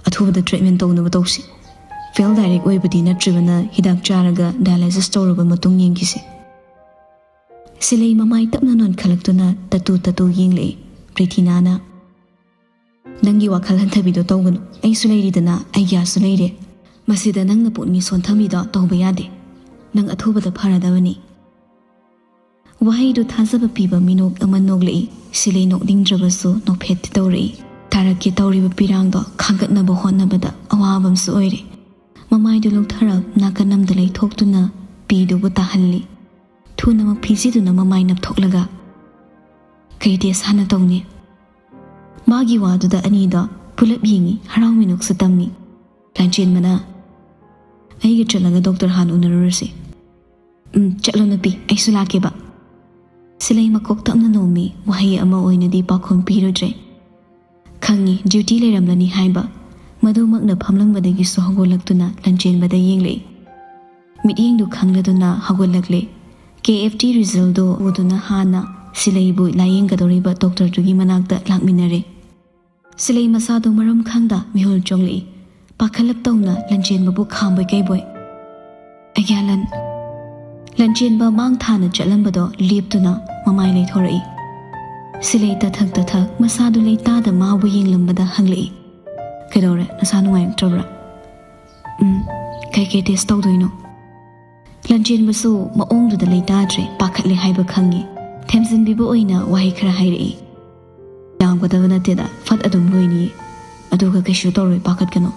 "ꯑꯊꯨꯕꯗ ꯇ꯭ꯔꯤꯠꯃꯦꯟ ꯇꯧꯅꯕ ꯇꯧꯁꯤ꯫ ꯐꯦꯜ ꯗꯥꯏꯔꯦꯛ ꯑꯣꯏꯕꯗꯤ ꯅꯠꯇ꯭ꯔꯤꯕꯅ ꯍꯤꯗꯥꯛ ꯆꯥꯔꯒ ꯗꯥꯏꯂꯥꯏꯁꯤꯁ ꯇꯧꯔꯕ ꯃꯇꯨꯡ ꯌꯦꯡꯈꯤꯁꯤ꯫" ꯁꯤꯂꯩ ꯃꯃꯥꯏ ꯇꯞꯅ ꯅꯣꯟꯈꯠꯂꯛꯇꯨꯅ ꯇꯇꯨ ꯇꯇꯨ ꯌꯦꯡꯂꯛꯏ꯫ ꯄ꯭ꯔꯤꯊꯤꯅꯥꯅ, "ꯅꯪꯒꯤ ꯋꯥꯈꯜ ꯍꯟꯊꯕꯤꯗꯣ ꯇꯧꯒꯅꯨ꯫ ꯑꯩꯁꯨ ꯂꯩꯔꯤꯗꯅ, ꯑꯩꯒ꯭ꯌꯥꯁꯨ ꯂꯩꯔꯦ꯫ ꯃꯁꯤꯗ ꯅꯪꯅ ꯄꯨꯛꯅꯤꯡ ꯁꯣꯟꯊꯕꯤꯗꯣ ꯇꯧꯕ ꯌꯥꯗꯦ꯫ ꯅꯪ ꯑꯊꯨꯕꯗ ꯐꯔꯗꯕꯅꯤ꯫" ꯋꯥꯍꯩꯗꯨ ꯊꯥꯖꯕ ꯄꯤꯕ ꯃꯤꯅꯣꯛ ꯑꯃ ꯅꯣꯛꯂꯛꯏ꯫ ꯁꯤꯂꯩ ꯅꯣꯛꯅꯤꯡꯗ꯭ꯔꯕꯁꯨ ꯅꯣꯛꯐꯦꯠꯇꯤ ꯇꯧꯔꯛꯏ꯫ ꯊꯥꯔꯛꯀꯦ ꯇꯧꯔꯤꯕ ꯄꯤꯔꯥꯡꯗꯣ ꯈꯥꯡꯒꯠꯅꯕ ꯍꯣꯠꯅꯕꯗ ꯑꯋꯥꯕ ꯑꯃꯁꯨ ꯑꯣꯏꯔꯦ꯫ ꯃꯃꯥꯏꯗꯨ ꯂꯧꯊꯔ ꯅꯥꯀꯟ ꯑꯃꯗ ꯂꯩꯊꯣꯛꯇꯨꯅ ꯄꯤꯗꯨꯕꯨ ꯇꯥꯍꯜꯂꯤ꯫ ꯊꯨꯅꯃꯛ ꯐꯤꯖꯤꯗꯨꯅ ꯃꯃꯥꯏ ꯅꯞꯊꯣꯛꯂꯒ, "ꯀꯩ ꯇꯦꯁ ꯍꯥꯟꯅ ꯇꯧꯅꯤ?" ꯃꯥꯒꯤ ꯋꯥꯗꯨꯗ ꯑꯅꯤꯗꯣ ꯄꯨꯂꯞ ꯌꯦꯡꯉꯤ, ꯍꯔꯥꯎ ꯃꯤꯅꯣꯛꯁꯨ ꯇꯝꯃꯤ꯫ ꯂꯟꯆꯦꯟꯕꯅ, "ꯑꯩꯒ ꯆꯠꯂꯒ ꯗꯣꯛꯇꯔ ꯍꯥꯟꯅ ꯎꯅꯔꯨꯔꯁꯤ꯫" "ꯎꯝ, ꯆꯠꯂꯣ ꯅꯨꯄꯤ, ꯑꯩꯁꯨ ꯂꯥꯛꯀꯦꯕ꯫" ꯁꯤꯂꯩ ꯃꯀꯣꯛ ꯇꯞꯅ ꯅꯣꯝꯃꯤ, ꯋꯥꯍꯩ ꯑꯃ ꯑꯣꯏꯅꯗꯤ ꯄꯥꯎꯈꯨꯝ ꯄꯤꯔꯨꯗ꯭ꯔꯦ꯫ ꯈꯪꯉꯤ, ꯗ꯭ꯌꯨꯇꯤ ꯂꯩꯔꯝꯂꯅꯤ ꯍꯥꯏꯕ꯫ ꯃꯗꯨꯃꯛꯅ ꯐꯝꯂꯝꯕꯗꯒꯤꯁꯨ ꯍꯧꯒꯠꯂꯛꯇꯨꯅ ꯂꯟꯆꯦꯟꯕꯗ ꯌꯦꯡꯂꯛꯏ꯫ ꯃꯤꯠꯌꯦꯡꯗꯨ ꯈꯪꯂꯗꯨꯅ ꯍꯧꯒꯠꯂꯛꯂꯦ꯫ ꯀꯦ ꯑꯦꯐ ꯇꯤ ꯔꯤꯖꯜꯗꯣ ꯎꯗꯨꯅ ꯍꯥꯟꯅ ꯁꯤꯂꯩꯕꯨ ꯂꯥꯌꯦꯡꯒꯗꯧꯔꯤꯕ ꯗꯣꯛꯇꯔꯗꯨꯒꯤ ꯃꯅꯥꯛꯇ ꯂꯥꯛꯃꯤꯟꯅꯔꯦ꯫ ꯁꯤꯂꯩ ꯃꯁꯥꯗꯣ ꯃꯔꯝ ꯈꯪꯗ ꯃꯤꯍꯨꯜ ꯆꯣꯡꯂꯛꯏ꯫ ꯄꯥꯈꯠꯂꯞ ꯇꯧꯅ ꯂꯟꯆꯦꯟꯕꯕꯨ ꯈꯥꯝꯕꯣꯏ ꯀꯩꯕꯣꯏ꯫ ꯑꯩꯒ꯭ꯌꯥꯂꯟ꯫ ꯂꯟꯆꯦꯟꯕ ꯃꯥꯡ ꯊꯥꯅ ꯆꯠꯂꯝꯕꯗꯣ ꯂꯦꯞꯇꯨꯅ ꯃꯃꯥꯏ ꯂꯩꯊꯣꯔꯛꯏ꯫ ꯁꯤꯂꯩ ꯇꯊꯛ ꯇꯊꯛ ꯃꯁꯥꯗꯨ ꯂꯩꯇꯥꯗ ꯃꯥꯕꯨ ꯌꯦꯡꯂꯝꯕꯗ ꯍꯪꯂꯛꯏ, "ꯀꯩꯗꯧꯔꯦ? ꯅꯁꯥ ꯅꯨꯡꯉꯥꯏꯔꯛꯇ꯭ꯔꯕ꯭ꯔꯥ?" "ꯎꯝ, ꯀꯩꯀꯩ ꯇꯦꯁ ꯇꯧꯗꯣꯏꯅꯣ?" ꯂꯟꯆꯦꯟꯕꯁꯨ ꯃꯑꯣꯡꯗꯨꯗ ꯂꯩꯇꯥꯗ꯭ꯔꯦ, ꯄꯥꯈꯠꯂꯦ ꯍꯥꯏꯕ ꯈꯪꯉꯤ꯫ ꯊꯦꯝꯖꯤꯟꯕꯤꯕ ꯑꯣꯏꯅ ꯋꯥꯍꯩ ꯈꯔ ꯍꯥꯏꯔꯛꯏ꯫ "ꯌꯥꯝꯒꯗꯕ ꯅꯠꯇꯦꯗ, ꯐꯠ ꯑꯗꯨꯝ ꯂꯣꯏꯅꯤꯌꯦ꯫ ꯑꯗꯨꯒ ꯀꯩꯁꯨ ꯇꯧꯔꯣꯏ, ꯄꯥꯈꯠꯀꯅꯨ꯫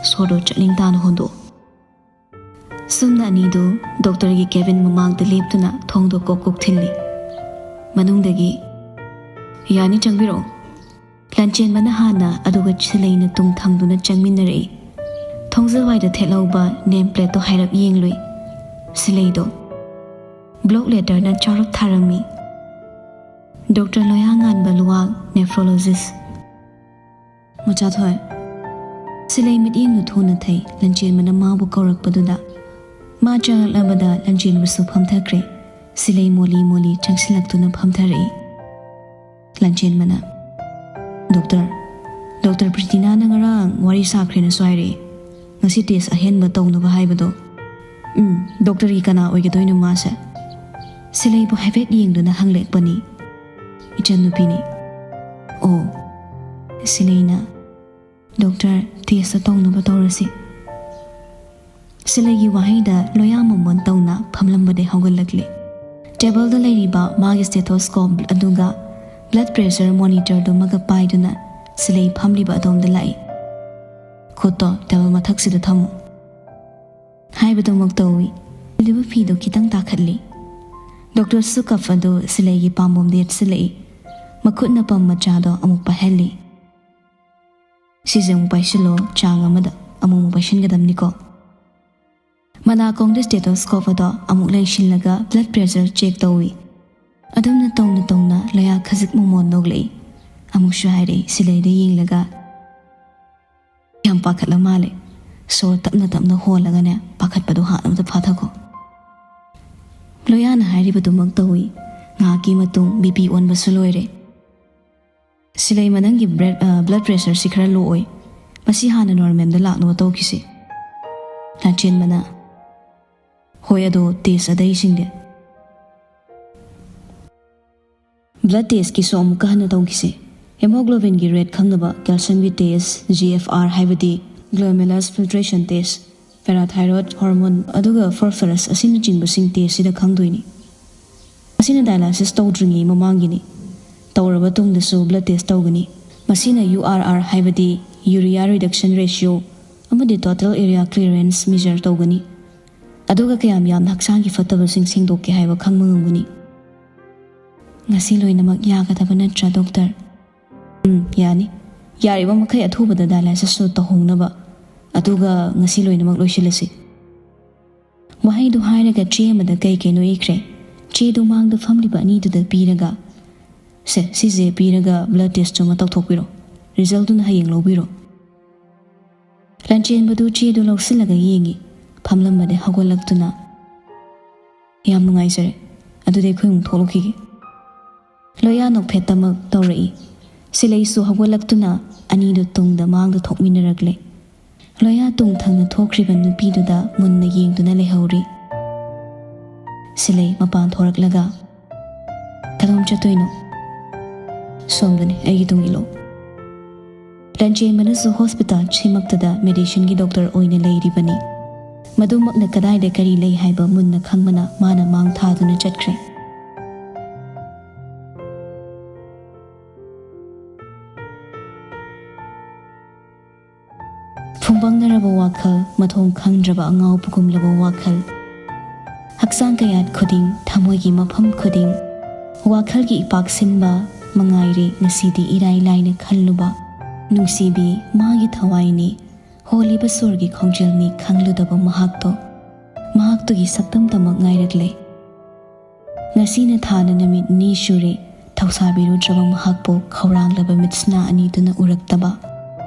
ꯁꯣꯔꯗꯣ ꯆꯠꯅꯤꯡ ꯇꯥꯅ ꯍꯣꯟꯗꯣꯛꯑꯣ"꯫ ꯁꯨꯝꯅ ꯑꯅꯤꯗꯨ ꯗꯣꯛꯇꯔꯒꯤ ꯀꯦꯕꯤꯟ ꯃꯃꯥꯡꯗ ꯂꯦꯞꯇꯨꯅ ꯊꯣꯡꯗꯣ ꯀꯣꯛ ꯀꯣꯛ ꯊꯤꯜꯂꯤ꯫ ꯃꯅꯨꯡꯗꯒꯤ, "ꯌꯥꯅꯤ, ꯆꯪꯕꯤꯔꯛꯑꯣ"꯫ ꯂꯟꯆꯦꯟꯕꯅ ꯍꯥꯟꯅ, ꯑꯗꯨꯒ ꯁꯤꯂꯩꯅ ꯇꯨꯡ ꯊꯪꯗꯨꯅ ꯆꯪꯃꯤꯟꯅꯔꯛꯏ꯫ ꯊꯣꯡꯖꯤꯜ ꯋꯥꯏꯗ ꯊꯦꯠꯍꯧꯕ ꯅꯦꯝ ꯄ꯭ꯂꯦꯠꯇꯣ ꯍꯥꯏꯔꯞ ꯌꯦꯡꯂꯨꯏ꯫ ꯁꯤꯂꯩꯗꯣ ꯕ꯭ꯂꯣꯛ ꯂꯦꯇꯔꯅ ꯆꯥꯎꯔꯞ ꯊꯥꯔꯝꯃꯤ꯫ "ꯗꯣꯛꯇꯔ ꯂꯣꯌꯥꯉꯥꯟꯕ ꯂꯨꯋꯥꯡ, ꯅꯦꯐ꯭ꯔꯣꯂꯣꯖꯤꯁ"꯫ "ꯃꯆꯥꯊꯣꯏ"꯫ ꯁꯤꯂꯩ ꯃꯤꯠꯌꯦꯡꯗꯨ ꯊꯨꯅ ꯊꯩ, ꯂꯟꯆꯦꯟꯕꯅ ꯃꯥꯕꯨ ꯀꯧꯔꯛꯄꯗꯨꯗ꯫ ꯃꯥ ꯆꯪꯂꯛꯂꯕꯗ ꯂꯟꯆꯦꯟꯕꯁꯨ ꯐꯝꯊꯈ꯭ꯔꯦ꯫ ꯁꯤꯂꯩ ꯃꯣꯂꯤ ꯃꯣꯂꯤ ꯆꯪꯁꯤꯜꯂꯛꯇꯨꯅ ꯐꯝꯊꯔꯛꯏ꯫ ꯂꯟꯆꯦꯟꯕꯅ, "ꯗꯣꯛꯇꯔ, ꯗꯣꯛꯇꯔ ꯄ꯭ꯔꯤꯇꯤꯅꯥꯅ ꯉꯔꯥꯡ ꯋꯥꯔꯤ ꯁꯥꯈ꯭ꯔꯦꯅꯁꯨ ꯍꯥꯏꯔꯛꯏ꯫ ꯉꯁꯤ ꯇꯦꯁ ꯑꯍꯦꯟꯕ ꯇꯧꯅꯕ ꯍꯥꯏꯕꯗꯣ"꯫ "ꯎꯝ, ꯗꯣꯛꯇꯔꯒꯤ ꯀꯅꯥ ꯑꯣꯏꯒꯗꯣꯏꯅꯣ ꯃꯥꯁꯦ?" ꯁꯤꯂꯩꯕꯨ ꯍꯥꯏꯐꯦꯠ ꯌꯦꯡꯗꯨꯅ ꯍꯪꯂꯛꯄꯅꯤ꯫ "ꯏꯆꯟꯅꯨꯄꯤꯅꯤ"꯫ "ꯑꯣ"꯫ ꯁꯤꯂꯩꯅ, "ꯗꯣꯛꯇꯔ, ꯇꯦꯁꯇ ꯇꯧꯅꯕ ꯇꯧꯔꯁꯤ"꯫ ꯁꯤꯂꯩꯒꯤ ꯋꯥꯍꯩꯗ ꯂꯣꯌꯥ ꯃꯃꯣꯟ ꯇꯧꯅ ꯐꯝꯂꯝꯕꯗꯩ ꯍꯧꯒꯠꯂꯛꯂꯦ꯫ ꯇꯦꯕꯜꯗ ꯂꯩꯔꯤꯕ ꯃꯥꯒꯤ ꯁ꯭ꯇꯦꯊꯣꯁꯀꯣꯞ ꯑꯗꯨꯒ ꯕ꯭ꯂꯗ ꯄ꯭ꯔꯦꯁꯔ ꯃꯣꯅꯤꯇꯔꯗꯨꯃꯒ ꯄꯥꯏꯗꯨꯅ ꯁꯤꯂꯩ ꯐꯝꯂꯤꯕ ꯑꯗꯣꯝꯗ ꯂꯥꯛꯏ꯫ "ꯈꯨꯠꯇꯣ ꯇꯦꯕꯜ ꯃꯊꯛꯁꯤꯗ ꯊꯝꯃꯨ" ꯍꯥꯏꯕꯗꯨꯃꯛ ꯇꯧꯏ꯫ ꯏꯜꯂꯤꯕ ꯐꯤꯗꯨ ꯈꯤꯇꯪ ꯇꯥꯈꯠꯂꯤ꯫ ꯗꯣꯛꯇꯔꯁꯨ ꯀꯞ ꯑꯗꯨ ꯁꯤꯂꯩꯒꯤ ꯄꯥꯝꯕꯣꯝꯗ ꯌꯦꯠꯁꯤꯜꯂꯛꯏ꯫ ꯃꯈꯨꯠꯅ ꯄꯝ ꯃꯆꯥꯗꯣ ꯑꯃꯨꯛ ꯄꯥꯏꯍꯜꯂꯤ꯫ "ꯁꯤꯁꯦ ꯑꯃꯨꯛ ꯄꯥꯏꯁꯤꯜꯂꯣ, ꯆꯥꯡ ꯑꯃꯗ ꯑꯃꯨꯛ ꯑꯃꯨꯛ ꯄꯥꯏꯁꯤꯟꯒꯗꯕꯅꯤꯀꯣ"꯫ ꯃꯅꯥꯀꯣꯡꯗ ꯁ꯭ꯇꯦꯊꯣꯁꯀꯣꯞ ꯑꯗꯣ ꯑꯃꯨꯛ ꯂꯦꯡꯁꯤꯜꯂꯒ ꯕ꯭ꯂꯗ ꯄ꯭ꯔꯦꯁꯔ ꯆꯦꯛ ꯇꯧꯏ꯫ ꯑꯗꯨꯝꯅ ꯇꯧꯅ ꯇꯧꯅ ꯂꯣꯌꯥ ꯈꯖꯤꯛ ꯃꯃꯣꯟ ꯅꯣꯛꯂꯛꯏ꯫ ꯑꯃꯨꯛꯁꯨ ꯍꯥꯏꯔꯛꯏ, ꯁꯤꯂꯩꯗ ꯌꯦꯡꯂꯒ, "ꯌꯥꯝ ꯄꯥꯈꯠꯂ ꯃꯥꯜꯂꯦ꯫ ꯁꯣꯔ ꯇꯞꯅ ꯇꯞꯅ ꯍꯣꯜꯂꯒꯅꯦ, ꯄꯥꯈꯠꯄꯗꯣ ꯍꯥꯟꯅ ꯑꯝꯇ ꯐꯥꯊꯈꯣ"꯫ ꯂꯣꯌꯥꯅ ꯍꯥꯏꯔꯤꯕꯗꯨꯃꯛ ꯇꯧꯏ꯫ ꯉꯥꯏꯍꯥꯛꯀꯤ ꯃꯇꯨꯡ ꯕꯤ ꯄꯤ ꯑꯣꯟꯕꯁꯨ ꯂꯣꯏꯔꯦ꯫ "ꯁꯤꯂꯩꯃ, ꯅꯪꯒꯤ ꯕ꯭ꯂꯗ, ꯑ, ꯕ꯭ꯂꯗ ꯄ꯭ꯔꯦꯁꯔꯁꯤ ꯈꯔ ꯂꯣ ꯑꯣꯏ꯫ ꯃꯁꯤ ꯍꯥꯟꯅ ꯅꯣꯔꯃꯦꯜꯗ ꯂꯥꯛꯅꯕ ꯇꯧꯈꯤꯁꯤ"꯫ ꯂꯟꯆꯦꯟꯕꯅ, ꯍꯣꯏ, ꯑꯗꯣ ꯇꯦꯁ ꯑꯇꯩꯁꯤꯡꯗꯤ? ꯕ꯭ꯂꯗ ꯇꯦꯁꯀꯤꯁꯨ ꯑꯃꯨꯛꯀ ꯍꯟꯅ ꯇꯧꯈꯤꯁꯦ꯫ ꯍꯦꯃꯣꯒ꯭ꯂꯣꯕꯤꯟꯒꯤ ꯔꯦꯠ ꯈꯪꯅꯕ ꯀꯦꯜꯁꯤꯌꯝꯒꯤ ꯇꯦꯁ, ꯖꯤ ꯑꯦꯐ ꯑꯥꯔ ꯍꯥꯏꯕꯗꯤ ꯒ꯭ꯂꯣꯃꯦꯂꯁ ꯐꯤꯜꯇ꯭ꯔꯦꯁꯟ ꯇꯦꯁ, ꯄꯦꯔꯥꯊꯥꯏꯔꯣꯏꯗ ꯍꯣꯔꯃꯣꯟ, ꯑꯗꯨꯒ ꯐꯣꯁꯐꯔꯁ ꯑꯁꯤꯅꯆꯤꯡꯕꯁꯤꯡ ꯇꯦꯁꯁꯤꯗ ꯈꯪꯗꯣꯏꯅꯤ꯫ ꯃꯁꯤꯅ ꯗꯥꯏꯂꯥꯏꯁꯤꯁ ꯇꯧꯗ꯭ꯔꯤꯉꯩ ꯃꯃꯥꯡꯒꯤꯅꯤ꯫ ꯇꯧꯔꯕ ꯇꯨꯡꯗꯁꯨ ꯕ꯭ꯂꯗ ꯇꯦꯁ ꯇꯧꯒꯅꯤ꯫ ꯃꯁꯤꯅ ꯌꯨ ꯑꯥꯔ ꯑꯥꯔ ꯍꯥꯏꯕꯗꯤ ꯌꯨꯔꯤꯌꯥ ꯔꯤꯗꯛꯁꯟ ꯔꯦꯁꯤꯌꯣ ꯑꯃꯗꯤ ꯇꯣꯇꯦꯜ ꯑꯦꯔꯤꯌꯥ ꯀ꯭ꯂꯤꯌꯔꯦꯟꯁ ꯃꯤꯖꯔ ꯇꯧꯒꯅꯤ꯫ ꯑꯗꯨꯒ ꯀꯌꯥꯝ ꯌꯥꯝꯅ ꯍꯛꯆꯥꯡꯒꯤ ꯐꯠꯇꯕꯁꯤꯡ ꯁꯦꯡꯗꯣꯛꯀꯦ ꯍꯥꯏꯕ ꯈꯪꯕ ꯉꯝꯒꯅꯤ꯫ ꯉꯁꯤ ꯂꯣꯏꯅꯃꯛ ꯌꯥꯒꯗꯕ ꯅꯠꯇ꯭ꯔꯥ, ꯗꯣꯛꯇꯔ? ꯎꯝ, ꯌꯥꯅꯤ꯫ ꯌꯥꯔꯤꯕ ꯃꯈꯩ ꯑꯊꯨꯕꯗ ꯗꯥꯏꯂꯥꯏꯁꯤꯁꯁꯨ ꯇꯧꯍꯧꯅꯕ꯫ ꯑꯗꯨꯒ ꯉꯁꯤ ꯂꯣꯏꯅꯃꯛ ꯂꯣꯏꯁꯤꯜꯂꯁꯤ꯫ ꯋꯥꯍꯩꯗꯨ ꯍꯥꯏꯔꯒ ꯆꯦ ꯑꯃꯗ ꯀꯩ ꯀꯩꯅꯣ ꯏꯈ꯭ꯔꯦ꯫ ꯆꯦꯗꯨ ꯃꯥꯡꯗ ꯐꯝꯂꯤꯕ ꯑꯅꯤꯗꯨꯗ ꯄꯤꯔꯒ, "ꯁꯦ, ꯁꯤꯁꯦ ꯄꯤꯔꯒ ꯕ꯭ꯂꯗ ꯇꯦꯁꯇꯨꯃ ꯇꯧꯊꯣꯛꯄꯤꯔꯣ꯫ ꯔꯤꯖꯜꯇꯨꯅ ꯍꯌꯦꯡ ꯂꯧꯕꯤꯔꯣ"꯫ ꯂꯟꯆꯦꯟꯕꯗꯨ ꯆꯦꯗꯨ ꯂꯧꯁꯤꯜꯂꯒ ꯌꯦꯡꯉꯤ꯫ ꯐꯝꯂꯝꯕꯗꯩ ꯍꯧꯒꯠꯂꯛꯇꯨꯅ, "ꯌꯥꯝ ꯅꯨꯡꯉꯥꯏꯖꯔꯦ꯫ ꯑꯗꯨꯗꯤ ꯑꯩꯈꯣꯏ ꯑꯃꯨꯛ ꯊꯣꯛꯂꯛꯈꯤꯒꯦ"꯫ ꯂꯣꯌꯥ ꯅꯣꯛꯐꯦꯠꯇꯃꯛ ꯇꯧꯔꯛꯏ꯫ ꯁꯤꯂꯩꯁꯨ ꯍꯧꯒꯠꯂꯛꯇꯨꯅ ꯑꯅꯤꯗꯨ ꯇꯨꯡꯗ ꯃꯥꯡꯗ ꯊꯣꯛꯃꯤꯟꯅꯔꯛꯂꯦ꯫ ꯂꯣꯌꯥ ꯇꯨꯡ ꯊꯪꯅ ꯊꯣꯛꯈ꯭ꯔꯤꯕ ꯅꯨꯄꯤꯗꯨꯗ ꯃꯨꯟꯅ ꯌꯦꯡꯗꯨꯅ ꯂꯩꯍꯧꯔꯤ꯫ ꯁꯤꯂꯩ ꯃꯄꯥꯟ ꯊꯣꯔꯛꯂꯒ, "ꯀꯗꯣꯝ ꯆꯠꯇꯣꯏꯅꯣ?" "ꯁꯣꯝꯗꯅꯤ, ꯑꯩꯒꯤ ꯇꯨꯡ ꯏꯜꯂꯣ"꯫ ꯂꯟꯆꯦꯟꯕꯅꯁꯨ ꯍꯣꯁꯄꯤꯇꯥꯜ ꯁꯤꯃꯛꯇꯗ ꯃꯦꯗꯤꯁꯤꯟꯒꯤ ꯗꯣꯛꯇꯔ ꯑꯣꯏꯅ ꯂꯩꯔꯤꯕꯅꯤ꯫ ꯃꯗꯨꯃꯛꯅ ꯀꯗꯥꯏꯗ ꯀꯔꯤ ꯂꯩ ꯍꯥꯏꯕ ꯃꯨꯟꯅ ꯈꯪꯕꯅ ꯃꯥꯅ ꯃꯥꯡ ꯊꯥꯗꯨꯅ ꯆꯠꯈ꯭ꯔꯦ꯫ ꯐꯨꯝꯕꯪꯅꯔꯕ ꯋꯥꯈꯜ, ꯃꯊꯣꯡ ꯈꯪꯗ꯭ꯔꯕ ꯑꯉꯥꯎꯕꯒꯨꯝꯂꯕ ꯋꯥꯈꯜ꯫ ꯍꯛꯆꯥꯡ ꯀꯌꯥꯠ ꯈꯨꯗꯤꯡ, ꯊꯃꯣꯏꯒꯤ ꯃꯐꯝ ꯈꯨꯗꯤꯡ, ꯋꯥꯈꯜꯒꯤ ꯏꯄꯥꯛ ꯁꯤꯟꯕ ꯃꯉꯥꯏꯔꯦ ꯉꯁꯤꯗꯤ ꯏꯔꯥꯏ ꯂꯥꯏꯅ ꯈꯜꯂꯨꯕ꯫ ꯅꯨꯡꯁꯤꯕꯤ, ꯃꯥꯒꯤ ꯊꯋꯥꯏꯅꯤ, ꯍꯣꯜꯂꯤꯕ ꯁꯣꯔꯒꯤ ꯈꯣꯡꯖꯦꯜꯅꯤ ꯈꯪꯂꯨꯗꯕ ꯃꯍꯥꯛꯇꯣ꯫ ꯃꯍꯥꯛꯇꯨꯒꯤ ꯁꯛꯇꯝꯇꯃꯛ ꯉꯥꯏꯔꯛꯂꯦ꯫ ꯉꯁꯤꯅ ꯊꯥꯅ ꯅꯨꯃꯤꯠ ꯅꯤ ꯁꯨꯔꯦ, ꯊꯧꯁꯥꯕꯤꯔꯨꯗ꯭ꯔꯕ ꯃꯍꯥꯛꯄꯨ ꯈꯧꯔꯥꯡꯂꯕ ꯃꯤꯠꯁꯅꯥ ꯑꯅꯤꯗꯨꯅ ꯎꯔꯛꯇꯕ꯫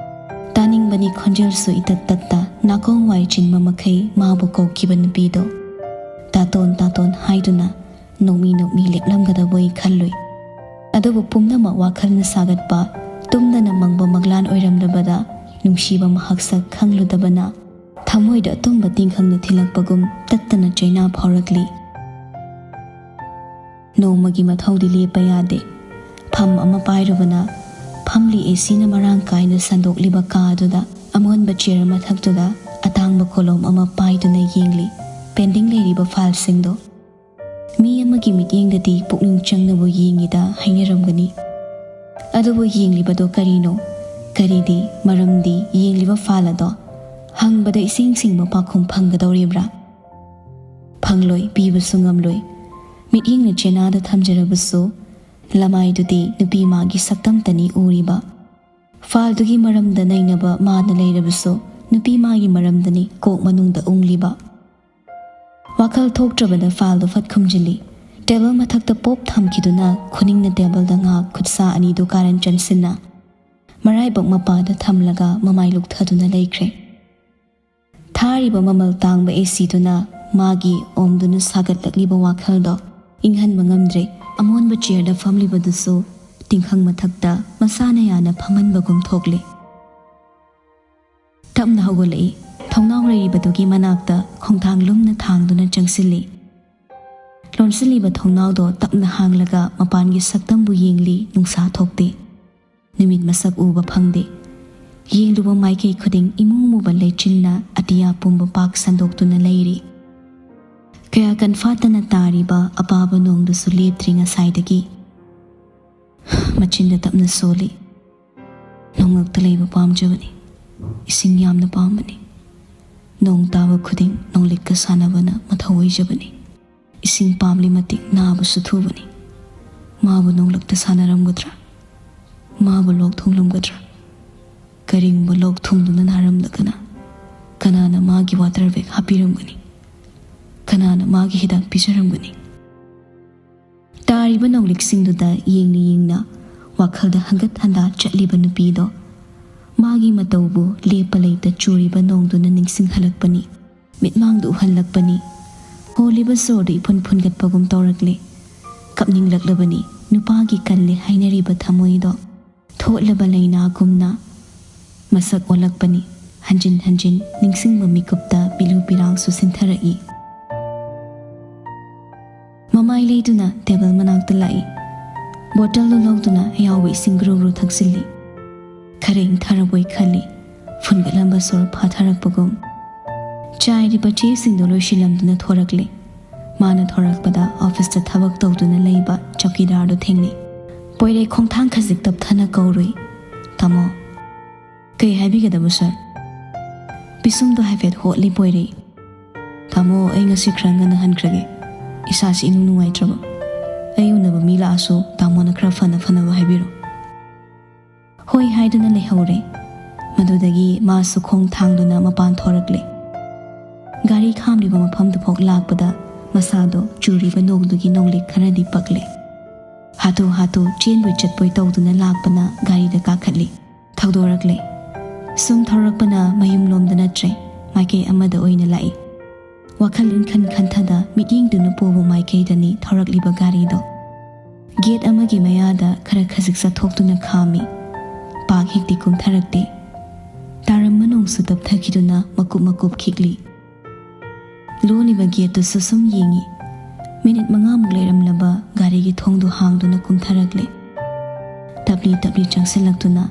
ꯇꯥꯅꯤꯡꯕꯅꯤ ꯈꯣꯟꯖꯦꯜꯁꯨ ꯏꯇꯠ ꯇꯠꯇ, ꯅꯥꯀꯣꯡ ꯋꯥꯏ ꯆꯤꯟꯕ ꯃꯈꯩ ꯃꯥꯕꯨ ꯀꯧꯈꯤꯕ ꯅꯨꯄꯤꯗꯣ꯫ "ꯇꯥꯇꯣꯟ, ꯇꯥꯇꯣꯟ" ꯍꯥꯏꯗꯨꯅ ꯅꯣꯛꯃꯤ ꯅꯣꯛꯃꯤ ꯂꯦꯞꯂꯝꯒꯗꯕꯣꯏ ꯈꯜꯂꯨꯏ꯫ ꯑꯗꯨꯕꯨ ꯄꯨꯝꯅꯃꯛ ꯋꯥꯈꯜꯅ ꯁꯥꯒꯠꯄ, ꯇꯨꯝꯗꯅ ꯃꯪꯕ ꯃꯪꯂꯥꯟ ꯑꯣꯏꯔꯝꯂꯕꯗ ꯅꯨꯡꯁꯤꯕ ꯃꯍꯥꯛꯁꯛ ꯈꯪꯂꯨꯗꯕꯅ ꯊꯃꯣꯏꯗ ꯑꯇꯨꯝꯕ ꯇꯤꯡꯈꯪꯅ ꯊꯤꯜꯂꯛꯄꯒꯨꯝ ꯇꯠꯇꯅ ꯆꯩꯅꯥ ꯐꯥꯎꯔꯛꯂꯤ꯫ ꯅꯣꯡꯃꯒꯤ ꯃꯊꯧꯗꯤ ꯂꯦꯞꯄ ꯌꯥꯗꯦ꯫ ꯐꯝ ꯑꯃ ꯄꯥꯏꯔꯨꯕꯅ ꯐꯝꯂꯤ, ꯑꯦ ꯁꯤꯅ ꯃꯔꯥꯡ ꯀꯥꯏꯅ ꯁꯟꯗꯣꯛꯂꯤꯕ ꯀꯥ ꯑꯗꯨꯗ ꯑꯃꯣꯟꯕ ꯆꯤꯌꯔ ꯃꯊꯛꯇꯨꯗ ꯑꯇꯥꯡꯕ ꯀꯣꯂꯣꯝ ꯑꯃ ꯄꯥꯏꯗꯨꯅ ꯌꯦꯡꯂꯤ꯫ ꯄꯦꯟꯗꯤꯡ ꯂꯩꯔꯤꯕ ꯐꯥꯏꯜꯁꯤꯡꯗꯣ꯫ ꯃꯤ ꯑꯃꯒꯤ ꯃꯤꯠꯌꯦꯡꯗꯗꯤ ꯄꯨꯛꯅꯤꯡ ꯆꯪꯅꯕꯨ ꯌꯦꯡꯉꯤꯗ ꯍꯥꯏꯅꯔꯝꯒꯅꯤ꯫ ꯑꯗꯨꯕꯨ ꯌꯦꯡꯂꯤꯕꯗꯣ ꯀꯔꯤꯅꯣ? ꯀꯔꯤꯗꯤ? ꯃꯔꯝꯗꯤ ꯌꯦꯡꯂꯤꯕ ꯐꯥꯏꯜ ꯑꯗꯣ ꯍꯪꯕꯗ ꯏꯁꯤꯡ ꯁꯤꯡꯕ ꯄꯥꯎꯈꯨꯝ ꯐꯪꯒꯗꯧꯔꯤꯕ꯭ꯔꯥ? ꯐꯪꯂꯣꯏ, ꯄꯤꯕꯁꯨ ꯉꯝꯂꯣꯏ꯫ ꯃꯤꯠꯌꯦꯡꯅ ꯆꯦꯅꯥꯗ ꯊꯝꯖꯔꯕꯁꯨ, ꯂꯃꯥꯏꯗꯨꯗꯤ ꯅꯨꯄꯤ ꯃꯥꯒꯤ ꯁꯛꯇꯝꯇꯅꯤ ꯎꯔꯤꯕ꯫ ꯐꯥꯏꯜꯗꯨꯒꯤ ꯃꯔꯝꯗ ꯅꯩꯅꯕ ꯃꯥꯅ ꯂꯩꯔꯕꯁꯨ, ꯅꯨꯄꯤ ꯃꯥꯒꯤ ꯃꯔꯝꯗꯅꯤ ꯀꯣꯛ ꯃꯅꯨꯡꯗ ꯎꯪꯂꯤꯕ꯫ ꯋꯥꯈꯜ ꯊꯣꯛꯇ꯭ꯔꯕꯗ ꯐꯥꯏꯜꯗꯨ ꯐꯠ ꯈꯨꯝꯖꯤꯜꯂꯤ꯫ ꯇꯦꯕꯜ ꯃꯊꯛꯇ ꯄꯣꯞ ꯊꯝꯈꯤꯗꯨꯅ ꯈꯨꯅꯤꯡꯅ ꯇꯦꯕꯜꯗ ꯉꯥ ꯈꯨꯠꯁꯥ ꯑꯅꯤꯗꯨ ꯀꯥꯔꯟ ꯆꯟꯁꯤꯟꯅ ꯃꯔꯥꯏꯕꯛ ꯃꯄꯥꯗ ꯊꯝꯂꯒ ꯃꯃꯥꯏ ꯂꯨꯛꯊꯗꯨꯅ ꯂꯩꯈ꯭ꯔꯦ꯫ ꯊꯥꯔꯤꯕ ꯃꯃꯜ ꯇꯥꯡꯕ ꯑꯦ ꯁꯤꯗꯨꯅ ꯃꯥꯒꯤ ꯑꯣꯝꯗꯨꯅ ꯁꯥꯒꯠꯂꯛꯂꯤꯕ ꯋꯥꯈꯜꯗꯣ ꯏꯪꯍꯟꯕ ꯉꯝꯗ꯭ꯔꯦ꯫ ꯑꯃꯣꯟꯕ ꯆꯤꯌꯔꯗ ꯐꯝꯂꯤꯕꯗꯨꯁꯨ ꯇꯤꯡꯈꯪ ꯃꯊꯛꯇ ꯃꯁꯥꯅ ꯌꯥꯅ ꯐꯝꯍꯟꯕꯒꯨꯝ ꯊꯣꯛꯂꯦ꯫ ꯇꯞꯅ ꯍꯧꯒꯠꯂꯛꯏ꯫ ꯊꯣꯡꯅꯥꯎ ꯂꯩꯔꯤꯕꯗꯨꯒꯤ ꯃꯅꯥꯛꯇ ꯈꯣꯡꯊꯥꯡ ꯂꯨꯝꯅ ꯊꯥꯡꯗꯨꯅ ꯆꯪꯁꯤꯜꯂꯤ꯫ ꯂꯣꯟꯁꯤꯜꯂꯤꯕ ꯊꯣꯡꯅꯥꯎꯗꯣ ꯇꯞꯅ ꯍꯥꯡꯂꯒ ꯃꯄꯥꯟꯒꯤ ꯁꯛꯇꯝꯕꯨ ꯌꯦꯡꯂꯤ꯫ ꯅꯨꯡꯁꯥ ꯊꯣꯛꯇꯦ꯫ ꯅꯨꯃꯤꯠ ꯃꯁꯛ ꯎꯕ ꯐꯪꯗꯦ꯫ ꯌꯦꯡꯂꯨꯕ ꯃꯥꯏꯀꯩ ꯈꯨꯗꯤꯡ ꯏꯃꯨ ꯃꯨꯕ ꯂꯩꯆꯤꯟꯅ ꯑꯇꯤꯌꯥ ꯄꯨꯝꯕ ꯄꯥꯛ ꯁꯟꯗꯣꯛꯇꯨꯅ ꯂꯩꯔꯤ꯫ ꯀꯌꯥ ꯀꯟꯐꯥꯠꯇꯅ ꯇꯥꯔꯤꯕ ꯑꯄꯥꯕ ꯅꯣꯡꯗꯨꯁꯨ ꯂꯦꯞꯇ꯭ꯔꯤ ꯉꯁꯥꯏꯗꯒꯤ꯫ ꯃꯆꯤꯟꯗ ꯇꯞꯅ ꯁꯣꯜꯂꯤ꯫ "ꯅꯣꯡꯂꯛꯇ ꯂꯩꯕ ꯄꯥꯝꯖꯕꯅꯤ꯫ ꯏꯁꯤꯡ ꯌꯥꯝꯅ ꯄꯥꯝꯕꯅꯤ꯫ ꯅꯣꯡ ꯇꯥꯕ ꯈꯨꯗꯤꯡ ꯅꯣꯡꯂꯤꯛꯀ ꯁꯥꯟꯅꯕꯅ ꯃꯊꯧ ꯑꯣꯏꯖꯕꯅꯤ꯫ ꯏꯁꯤꯡ ꯄꯥꯝꯂꯤ ꯃꯇꯤꯛ ꯅꯥꯕꯁꯨ ꯊꯨꯕꯅꯤ꯫ ꯃꯥꯕꯨ ꯅꯣꯡꯂꯛꯇ ꯁꯥꯟꯅꯔꯝꯒꯗ꯭ꯔꯥ? ꯃꯥꯕꯨ ꯂꯣꯛ ꯊꯨꯡꯂꯝꯒꯗ꯭ꯔꯥ? ꯀꯔꯤꯒꯨꯝꯕ ꯂꯣꯛ ꯊꯨꯡꯗꯨꯅ ꯅꯥꯔꯝꯂꯒꯅ ꯀꯅꯥꯅ ꯃꯥꯒꯤ ꯋꯥꯇꯔ ꯕꯦꯒ ꯍꯥꯞꯄꯤꯔꯝꯒꯅꯤ? ꯀꯅꯥꯅ ꯃꯥꯒꯤ ꯍꯤꯗꯥꯛ ꯄꯤꯖꯔꯝꯒꯅꯤ?" ꯇꯥꯔꯤꯕ ꯅꯣꯡꯂꯤꯛꯁꯤꯡꯗꯨꯗ ꯌꯦꯡꯅ ꯌꯦꯡꯅ ꯋꯥꯈꯜꯗ ꯍꯟꯒꯠ ꯍꯟꯗꯥ ꯆꯠꯂꯤꯕ ꯅꯨꯄꯤꯗꯣ, ꯃꯥꯒꯤ ꯃꯇꯧꯕꯨ ꯂꯦꯞꯄ ꯂꯩꯇ ꯆꯨꯔꯤꯕ ꯅꯣꯡꯗꯨꯅ ꯅꯤꯡꯁꯤꯡꯍꯜꯂꯛꯄꯅꯤ, ꯃꯤꯠꯃꯥꯡꯗ ꯎꯍꯜꯂꯛꯄꯅꯤ꯫ ꯍꯣꯜꯂꯤꯕ ꯁꯣꯔꯗꯨ ꯏꯐꯨꯟ ꯐꯨꯟꯒꯠꯄꯒꯨꯝ ꯇꯧꯔꯛꯂꯦ꯫ ꯀꯞꯅꯤꯡꯂꯛꯂꯕꯅꯤ꯫ ꯅꯨꯄꯥꯒꯤ ꯀꯜꯂꯦ ꯍꯥꯏꯅꯔꯤꯕ ꯊꯃꯣꯏꯗꯣ ꯊꯣꯠꯂꯕ ꯂꯩꯅꯥꯒꯨꯝꯅ ꯃꯁꯛ ꯑꯣꯜꯂꯛꯄꯅꯤ꯫ ꯍꯟꯖꯤꯟ ꯍꯟꯖꯤꯟ ꯅꯤꯡꯁꯤꯡꯕ ꯃꯤꯀꯨꯞꯇ ꯄꯤꯂꯨ ꯄꯤꯔꯥꯡꯁꯨ ꯁꯤꯟꯊꯔꯛꯏ꯫ ꯃꯃꯥꯏ ꯂꯩꯗꯨꯅ ꯇꯦꯕꯜ ꯃꯅꯥꯛꯇ ꯂꯥꯛꯏ꯫ ꯕꯣꯇꯜꯗꯨ ꯂꯧꯗꯨꯅ ꯑꯌꯥꯎꯕ ꯏꯁꯤꯡ ꯒ꯭ꯔꯨ ꯒ꯭ꯔꯨ ꯊꯛꯆꯤꯜꯂꯤ꯫ ꯈꯔ ꯏꯪꯊꯔꯕꯣꯏ ꯈꯜꯂꯤ꯫ ꯐꯨꯟꯒꯠꯂꯝꯕ ꯁꯣꯔ ꯐꯥꯊꯔꯛꯄꯒꯨꯝ꯫ ꯆꯥꯏꯔꯤꯕ ꯆꯦꯁꯤꯡꯗꯨ ꯂꯣꯏꯁꯤꯜꯂꯝꯗꯨꯅ ꯊꯣꯔꯛꯂꯦ꯫ ꯃꯥꯅ ꯊꯣꯔꯛꯄꯗ ꯑꯣꯐꯤꯁꯇ ꯊꯕꯛ ꯇꯧꯗꯨꯅ ꯂꯩꯕ ꯆꯧꯀꯤꯗꯥꯔꯗꯨ ꯊꯦꯡꯅꯩ꯫ ꯄꯣꯏꯔꯩ ꯈꯣꯡꯊꯥꯡ ꯈꯖꯤꯛ ꯇꯞꯊꯅ ꯀꯧꯔꯨꯏ, "ꯇꯥꯃꯣ꯫" "ꯀꯩ ꯍꯥꯏꯕꯤꯒꯗꯕ, ꯁꯥꯔ?" ꯄꯤꯁꯨꯝꯗꯣ ꯍꯥꯏꯐꯦꯠ ꯍꯣꯠꯂꯤ ꯄꯣꯏꯔꯩ꯫ "ꯇꯥꯃꯣ, ꯑꯩ ꯉꯁꯤ ꯈꯔ ꯉꯟꯅ ꯍꯟꯈ꯭ꯔꯒꯦ꯫ ꯏꯁꯥꯁꯤ ꯏꯅꯨꯡ ꯅꯨꯡꯉꯥꯏꯇ꯭ꯔꯕ꯫ ꯑꯩ ꯎꯅꯕ ꯃꯤ ꯂꯥꯛꯑꯁꯨ ꯇꯥꯃꯣꯅ ꯈꯔ ꯐꯅ ꯐꯅꯕ ꯍꯥꯏꯕꯤꯔꯣ꯫" ꯍꯣꯏ ꯍꯥꯏꯗꯨꯅ ꯂꯩꯍꯧꯔꯦ꯫ ꯃꯗꯨꯗꯒꯤ ꯃꯥꯁꯨ ꯈꯣꯡ ꯊꯥꯡꯗꯨꯅ ꯃꯄꯥꯟ ꯊꯣꯔꯛꯂꯦ꯫ ꯒꯥꯔꯤ ꯈꯥꯝꯂꯤꯕ ꯃꯐꯝꯗꯨꯐꯥꯎ ꯂꯥꯛꯄꯗ ꯃꯁꯥꯗꯣ ꯆꯨꯔꯤꯕ ꯅꯣꯡꯗꯨꯒꯤ ꯅꯣꯡꯂꯤꯛ ꯈꯔꯗꯤ ꯄꯛꯂꯦ꯫ ꯍꯥꯊꯨ ꯍꯥꯊꯨ ꯆꯦꯟꯕꯣꯏ ꯆꯠꯄꯣꯏ ꯇꯧꯗꯨꯅ ꯂꯥꯛꯄꯅ ꯒꯥꯔꯤꯗ ꯀꯥꯈꯠꯂꯤ꯫ ꯊꯧꯗꯣꯔꯛꯂꯦ꯫ ꯁꯨꯝ ꯊꯧꯔꯛꯄꯅ ꯃꯌꯨꯝꯂꯣꯝꯗ ꯅꯠꯇ꯭ꯔꯦ, ꯃꯥꯏꯀꯩ ꯑꯃꯗ ꯑꯣꯏꯅ ꯂꯥꯛꯏ꯫ ꯋꯥꯈꯜ ꯏꯟꯈꯟ ꯈꯟꯊꯗ ꯃꯤꯠꯌꯦꯡꯗꯨꯅ ꯄꯣꯕ ꯃꯥꯏꯀꯩꯗꯅꯤ ꯊꯧꯔꯛꯂꯤꯕ ꯒꯥꯔꯤꯗꯣ꯫ ꯒꯦꯠ ꯑꯃꯒꯤ ꯃꯌꯥꯗ ꯈꯔ ꯈꯖꯤꯛ ꯆꯠꯊꯣꯛꯇꯨꯅ ꯈꯥꯝꯃꯤ꯫ ꯄꯥꯛ ꯍꯦꯛꯇꯤ ꯀꯨꯝꯊꯔꯛꯇꯦ꯫ ꯇꯥꯔꯝꯕ ꯅꯣꯡꯁꯨ ꯇꯞꯊꯈꯤꯗꯨꯅ ꯃꯀꯨꯞ ꯃꯀꯨꯞ ꯈꯤꯛꯂꯤ꯫ ꯂꯣꯜꯂꯤꯕ ꯒꯦꯠꯇꯨꯁꯨ ꯁꯨꯝ ꯌꯦꯡꯉꯤ꯫ ꯃꯤꯅꯤꯠ ꯃꯉꯥꯃꯨꯛ ꯂꯩꯔꯝꯂꯕ ꯒꯥꯔꯤꯒꯤ ꯊꯣꯡꯗꯨ ꯍꯥꯡꯗꯨꯅ ꯀꯨꯝꯊꯔꯛꯂꯦ꯫ ꯇꯞꯂꯤ ꯇꯞꯂꯤ ꯆꯪꯁꯤꯜꯂꯛꯇꯨꯅ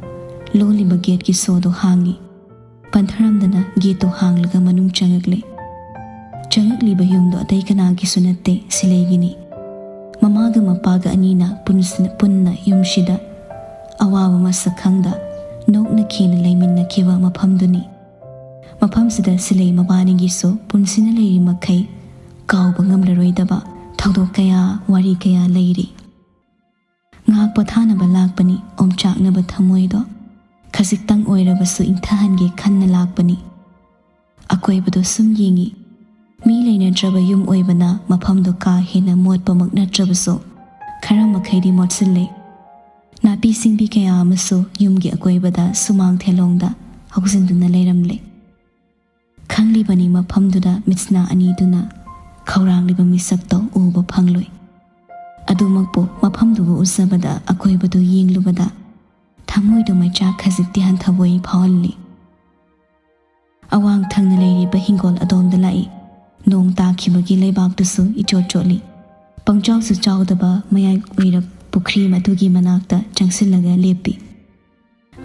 ꯂꯣꯜꯂꯤꯕ ꯒꯦꯠꯀꯤ ꯁꯣꯗꯨ ꯍꯥꯡꯉꯤ꯫ ꯄꯟꯊꯔꯝꯗꯅ ꯒꯦꯠꯇꯨ ꯍꯥꯡꯂꯒ ꯃꯅꯨꯡ ꯆꯪꯉꯛꯂꯦ꯫ ꯆꯪꯉꯛꯂꯤꯕ ꯌꯨꯝꯗꯣ ꯑꯇꯩ ꯀꯅꯥꯒꯤꯁꯨ ꯅꯠꯇꯦ, ꯁꯤꯂꯩꯒꯤꯅꯤ꯫ ꯃꯃꯥꯒ ꯃꯄꯥꯒ ꯑꯅꯤꯅ ꯄꯨꯟꯁꯤꯅ-, ꯄꯨꯟꯅ ꯌꯨꯝꯁꯤꯗ ꯑꯋꯥꯕ ꯃꯁꯛ ꯈꯪꯗ ꯅꯣꯛꯅ ꯈꯦꯅ ꯂꯩꯃꯤꯟꯅꯈꯤꯕ ꯃꯐꯝꯗꯨꯅꯤ꯫ ꯃꯐꯝꯁꯤꯗ ꯁꯤꯂꯩ ꯃꯕꯥꯅꯤꯒꯤꯁꯨ ꯄꯨꯟꯁꯤꯅ ꯂꯩꯔꯤ ꯃꯈꯩ ꯀꯥꯎꯕ ꯉꯝꯂꯔꯣꯏꯗꯕ ꯊꯧꯗꯣꯛ ꯀꯌꯥ, ꯋꯥꯔꯤ ꯀꯌꯥ ꯂꯩꯔꯤ꯫ ꯉꯥꯏꯍꯥꯛ ꯄꯣꯊꯥꯅꯕ ꯂꯥꯛꯄꯅꯤ, ꯑꯣꯝꯆꯥꯛꯅꯕ ꯊꯃꯣꯏꯗꯣ ꯈꯖꯤꯛꯇꯪ ꯑꯣꯏꯔꯕꯁꯨ ꯏꯪꯊꯍꯟꯒꯦ ꯈꯟꯅ ꯂꯥꯛꯄꯅꯤ꯫ ꯑꯀꯣꯏꯕꯗꯣ ꯁꯨꯝ ꯌꯦꯡꯉꯤ꯫ ꯃꯤ ꯂꯩꯅꯗ꯭ꯔꯕ ꯌꯨꯝ ꯑꯣꯏꯕꯅ ꯃꯐꯝꯗꯣ ꯀꯥ ꯍꯦꯟꯅ ꯃꯣꯠꯄꯃꯛ ꯅꯠꯇ꯭ꯔꯕꯁꯨ ꯈꯔ ꯃꯈꯩꯗꯤ ꯃꯣꯠꯁꯤꯜꯂꯦ꯫ ꯅꯥꯄꯤ ꯁꯤꯡꯕꯤ ꯀꯌꯥ ꯑꯃꯁꯨ ꯌꯨꯝꯒꯤ ꯑꯀꯣꯏꯕꯗ ꯁꯨꯃꯥꯡ ꯊꯦꯂꯣꯡꯗ ꯍꯧꯖꯤꯟꯗꯨꯅ ꯂꯩꯔꯝꯂꯦ꯫ ꯈꯪꯂꯤꯕꯅꯤ ꯃꯐꯝꯗꯨꯗ ꯃꯤꯠꯁꯅꯥ ꯑꯅꯤꯗꯨꯅ ꯈꯧꯔꯥꯡꯂꯤꯕ ꯃꯤꯁꯛꯇꯣ ꯎꯕ ꯐꯪꯂꯣꯏ꯫ ꯑꯗꯨꯃꯛꯄꯨ ꯃꯐꯝꯗꯨꯕꯨ ꯎꯖꯕꯗ, ꯑꯀꯣꯏꯕꯗꯨ ꯌꯦꯡꯂꯨꯕꯗ ꯊꯃꯣꯏꯗꯨ ꯃꯩꯆꯥꯛ ꯈꯖꯤꯛꯇꯤ ꯍꯟꯊꯕꯣꯏ ꯐꯥꯎꯍꯜꯂꯤ꯫ ꯑꯋꯥꯡ ꯊꯪꯅ ꯂꯩꯔꯤꯕ ꯍꯤꯡꯒꯣꯜ ꯑꯗꯣꯝꯗ ꯂꯥꯛꯏ꯫ ꯅꯣꯡ ꯇꯥꯈꯤꯕꯒꯤ ꯂꯩꯕꯥꯛꯇꯨꯁꯨ ꯏꯆꯣꯠ ꯆꯣꯠꯂꯤ꯫ ꯄꯪꯆꯥꯎꯁꯨ ꯆꯥꯎꯗꯕ ꯃꯌꯥꯏ ꯑꯣꯏꯔꯞ ꯄꯨꯈ꯭ꯔꯤ ꯃꯗꯨꯒꯤ ꯃꯅꯥꯛꯇ ꯆꯪꯁꯤꯜꯂꯒ ꯂꯦꯞꯄꯤ꯫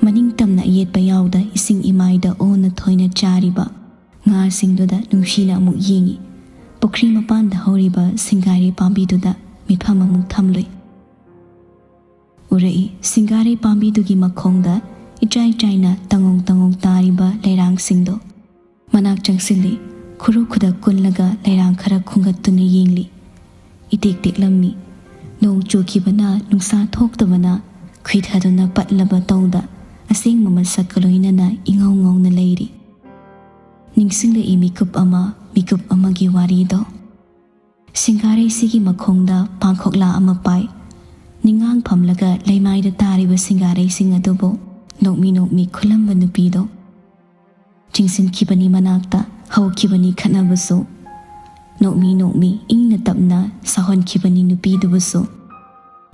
ꯃꯅꯤꯡ ꯇꯝꯅ ꯑꯌꯦꯠꯄ ꯌꯥꯎꯗ ꯏꯁꯤꯡ ꯏꯃꯥꯏꯗ ꯑꯣꯟꯅ ꯊꯣꯏꯅ ꯆꯥꯔꯤꯕ ꯉꯥꯁꯤꯡꯗꯨꯗ ꯅꯨꯡꯁꯤꯅ ꯑꯃꯨꯛ ꯌꯦꯡꯏ꯫ ꯄꯨꯈ꯭ꯔꯤ ꯃꯄꯥꯟꯗ ꯍꯧꯔꯤꯕ ꯁꯤꯡꯒꯥꯔꯩ ꯄꯥꯝꯕꯤꯗꯨꯗ ꯃꯤꯠꯐꯝ ꯑꯃꯨꯛ ꯊꯝꯂꯨꯏ꯫ ꯎꯔꯛꯏ, ꯁꯤꯡꯒꯥꯔꯩ ꯄꯥꯝꯕꯤꯗꯨꯒꯤ ꯃꯈꯣꯡꯗ ꯏꯆꯥꯏ ꯆꯥꯏꯅ ꯇꯉꯣꯡ ꯇꯉꯣꯡ ꯇꯥꯔꯤꯕ ꯂꯩꯔꯥꯡꯁꯤꯡꯗꯣ꯫ ꯃꯅꯥꯛ ꯆꯪꯁꯤꯜꯂꯤ꯫ ꯈꯨꯔꯨ ꯈꯨꯗꯛ ꯀꯨꯜꯂꯒ ꯂꯩꯔꯥꯡ ꯈꯔ ꯈꯨꯡꯒꯠꯇꯨꯅ ꯌꯦꯡꯂꯤ꯫ ꯏꯇꯦꯛ ꯇꯦꯛꯂꯝꯃꯤ꯫ ꯅꯣꯡ ꯆꯨꯈꯤꯕꯅ, ꯅꯨꯡꯁꯥ ꯊꯣꯛꯇꯕꯅ ꯈꯨꯏꯊꯗꯨꯅ ꯄꯠꯂꯕ ꯇꯧꯗ ꯑꯁꯦꯡꯕ ꯃꯁꯛꯀ ꯂꯣꯏꯅꯅ ꯏꯉꯧ ꯉꯧꯅ ꯂꯩꯔꯤ꯫ ꯅꯤꯡꯁꯤꯡꯂꯛꯏ ꯃꯤꯀꯨꯞ ꯑꯃ, ꯃꯤꯀꯨꯞ ꯑꯃꯒꯤ ꯋꯥꯔꯤꯗꯣ꯫ ꯁꯤꯡꯒꯥꯔꯩꯁꯤꯒꯤ ꯃꯈꯣꯡꯗ ꯄꯥꯡꯈꯣꯛꯂꯥ ꯑꯃ ꯄꯥꯏ꯫ ꯅꯤꯡꯉꯥꯡ ꯐꯝꯂꯒ ꯂꯩꯃꯥꯏꯗ ꯇꯥꯔꯤꯕ ꯁꯤꯡꯒꯥꯔꯩꯁꯤꯡ ꯑꯗꯨꯕꯨ ꯅꯣꯛꯃꯤ ꯅꯣꯛꯃꯤ ꯈꯨꯂꯝꯕ ꯅꯨꯄꯤꯗꯣ꯫ ꯆꯤꯡꯁꯤꯟꯈꯤꯕꯅꯤ ꯃꯅꯥꯛꯇ, ꯍꯧꯈꯤꯕꯅꯤ ꯈꯠꯅꯕꯁꯨ꯫ ꯅꯣꯛꯃꯤ ꯅꯣꯛꯃꯤ ꯏꯪꯅ ꯇꯞꯅ ꯁꯥꯎꯍꯟꯈꯤꯕꯅꯤ ꯅꯨꯄꯤꯗꯨꯕꯨꯁꯨ꯫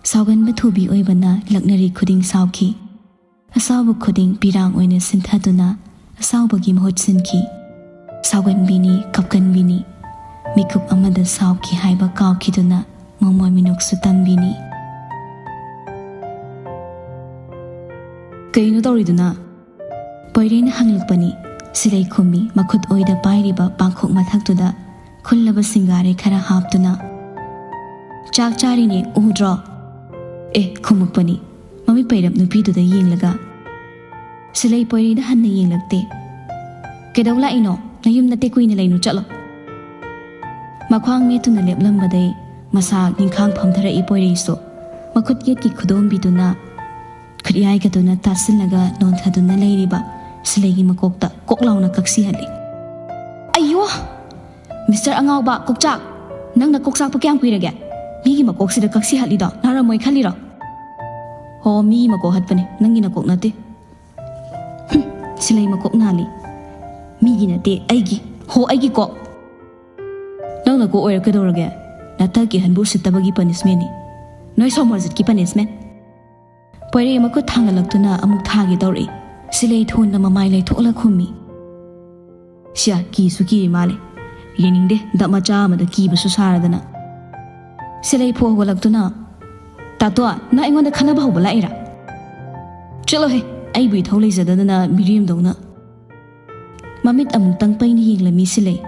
ꯁꯥꯎꯒꯟꯕ ꯊꯨꯕꯤ ꯑꯣꯏꯕꯅ ꯂꯛꯅꯔꯤ ꯈꯨꯗꯤꯡ ꯁꯥꯎꯈꯤ꯫ ꯑꯁꯥꯎꯕ ꯈꯨꯗꯤꯡ ꯄꯤꯔꯥꯡ ꯑꯣꯏꯅ ꯁꯤꯟꯊꯗꯨꯅ ꯑꯁꯥꯎꯕꯒꯤ ꯃꯍꯨꯠ ꯁꯤꯟꯈꯤ꯫ ꯁꯥꯎꯒꯟꯕꯤꯅꯤ, ꯀꯞꯀꯟꯕꯤꯅꯤ꯫ ꯃꯤꯀꯨꯞ ꯑꯃꯗ ꯁꯥꯎꯈꯤ ꯍꯥꯏꯕ ꯀꯥꯎꯈꯤꯗꯨꯅ ꯃꯃꯣꯟ ꯃꯤꯅꯣꯛꯁꯨ ꯇꯝꯕꯤꯅꯤ꯫ "ꯀꯩꯅꯣ ꯇꯧꯔꯤꯗꯨꯅ?" ꯄꯣꯏꯔꯩꯅ ꯍꯪꯂꯛꯄꯅꯤ꯫ ꯁꯤꯂꯩ ꯈꯨꯝꯃꯤ, ꯃꯈꯨꯠ ꯑꯣꯏꯗ ꯄꯥꯏꯔꯤꯕ ꯄꯥꯡꯈꯣꯛ ꯃꯊꯛꯇꯨꯗ ꯈꯨꯜꯂꯕ ꯁꯤꯡꯒꯥꯔꯩ ꯈꯔ ꯍꯥꯞꯇꯨꯅ꯫ "ꯆꯥꯛ ꯆꯥꯔꯤꯅꯦ, ꯎꯗ꯭ꯔꯣ?" "ꯑꯦ," ꯈꯨꯝꯃꯛꯄꯅꯤ꯫ ꯃꯃꯤꯠ ꯄꯩꯔꯞ ꯅꯨꯄꯤꯗꯨꯗ ꯌꯦꯡꯂꯒ꯫ ꯁꯤꯂꯩ ꯄꯣꯏꯔꯩꯗ ꯍꯟꯅ ꯌꯦꯡꯂꯛꯇꯦ꯫ "ꯀꯩꯗꯧ ꯂꯥꯛꯏꯅꯣ? ꯅꯌꯨꯝ ꯅꯠꯇꯦ, ꯀꯨꯏꯅ ꯂꯩꯅꯨ, ꯆꯠꯂꯣ꯫" ꯃꯈ꯭ꯋꯥꯡ ꯃꯦꯠꯇꯨꯅ ꯂꯦꯞꯂꯝꯕꯗꯩ ꯃꯁꯥ ꯅꯤꯡꯈꯥꯡ ꯐꯝꯊꯔꯛꯏ ꯄꯣꯏꯔꯩꯁꯨ꯫ ꯃꯈꯨꯠ ꯌꯦꯠꯀꯤ ꯈꯨꯗꯣꯝꯕꯤꯗꯨꯅ ꯈꯨꯠꯌꯥꯏꯒꯗꯨꯅ ꯇꯥꯁꯤꯜꯂꯒ ꯅꯣꯟꯊꯗꯨꯅ ꯂꯩꯔꯤꯕ ꯁꯤꯂꯩꯒꯤ ꯃꯀꯣꯛꯇ ꯀꯣꯛ ꯂꯥꯎꯅ ꯀꯛꯁꯤꯍꯜꯂꯤ꯫ "ꯑꯌꯣ! ꯃꯤꯁꯇꯔ ꯑꯉꯥꯎꯕ ꯀꯣꯛꯆꯥꯛ, ꯅꯪꯅ ꯀꯣꯛꯆꯥꯛꯄ ꯀꯌꯥꯝ ꯀꯨꯏꯔꯒꯦ? ꯃꯤꯒꯤ ꯃꯀꯣꯛꯁꯤꯗ ꯀꯛꯁꯤꯍꯠꯂꯤꯗꯣ ꯅꯥꯔꯝꯃꯣꯏ ꯈꯜꯂꯤꯔꯣ?" "ꯍꯣ, ꯃꯤꯒꯤ ꯃꯀꯣꯛ ꯍꯠꯄꯅꯦ, ꯅꯪꯒꯤ ꯅꯀꯣꯛ ꯅꯠꯇꯦ꯫" "ꯍꯨꯝ, ꯁꯤꯂꯩ ꯃꯀꯣꯛ ꯅꯥꯜꯂꯤ꯫" "ꯃꯤꯒꯤ ꯅꯠꯇꯦ, ꯑꯩꯒꯤ꯫ ꯍꯣ, ꯑꯩꯒꯤ ꯀꯣꯛ꯫" "ꯅꯪ ꯅꯀꯣꯛ ꯑꯣꯏꯔ ꯀꯩꯗꯧꯔꯒꯦ? ꯅꯊꯛꯀꯤ ꯍꯟꯕꯨ ꯎꯁꯤꯠꯇꯕꯒꯤ ꯄꯅꯤꯁꯃꯦꯟꯅꯤ꯫ ꯅꯣꯏ ꯁꯣꯃꯣꯔꯖꯤꯠꯀꯤ ꯄꯅꯤꯁꯃꯦꯟ꯫" ꯄꯣꯏꯔꯩ ꯃꯈꯨꯠ ꯊꯥꯡꯒꯠꯂꯛꯇꯨꯅ ꯑꯃꯨꯛ ꯊꯥꯒꯦ ꯇꯧꯔꯛꯏ꯫ ꯁꯤꯂꯩ ꯊꯣꯟꯗ ꯃꯃꯥꯏ ꯂꯩꯊꯣꯛꯂ ꯈꯨꯝꯃꯤ꯫ ꯁꯤꯌꯥ, ꯀꯤꯁꯨ ꯀꯤꯔꯤ ꯃꯥꯜꯂꯦ꯫ ꯌꯦꯡꯅꯤꯡꯗꯦ, ꯗꯞ ꯃꯆꯥ ꯑꯃꯗ ꯀꯤꯕꯁꯨ ꯁꯥꯔꯗꯅ꯫ ꯁꯤꯂꯩ ꯐꯨ ꯍꯧꯒꯠꯂꯛꯇꯨꯅ, "ꯇꯥꯇꯣ, ꯅꯪ ꯑꯩꯉꯣꯟꯗ ꯈꯟꯅꯕ ꯍꯧꯕ ꯂꯥꯛꯏꯔꯥ? ꯆꯠꯂꯣꯍꯦ, ꯑꯩꯕꯨ ꯏꯊꯧ ꯂꯩꯖꯗꯗꯅ ꯃꯤꯔꯦꯝꯗꯧꯅ꯫" ꯃꯃꯤꯠ ꯑꯃꯨꯛꯇꯪ ꯄꯩꯅ ꯌꯦꯡꯂꯝꯃꯤ ꯁꯤꯂꯩ꯫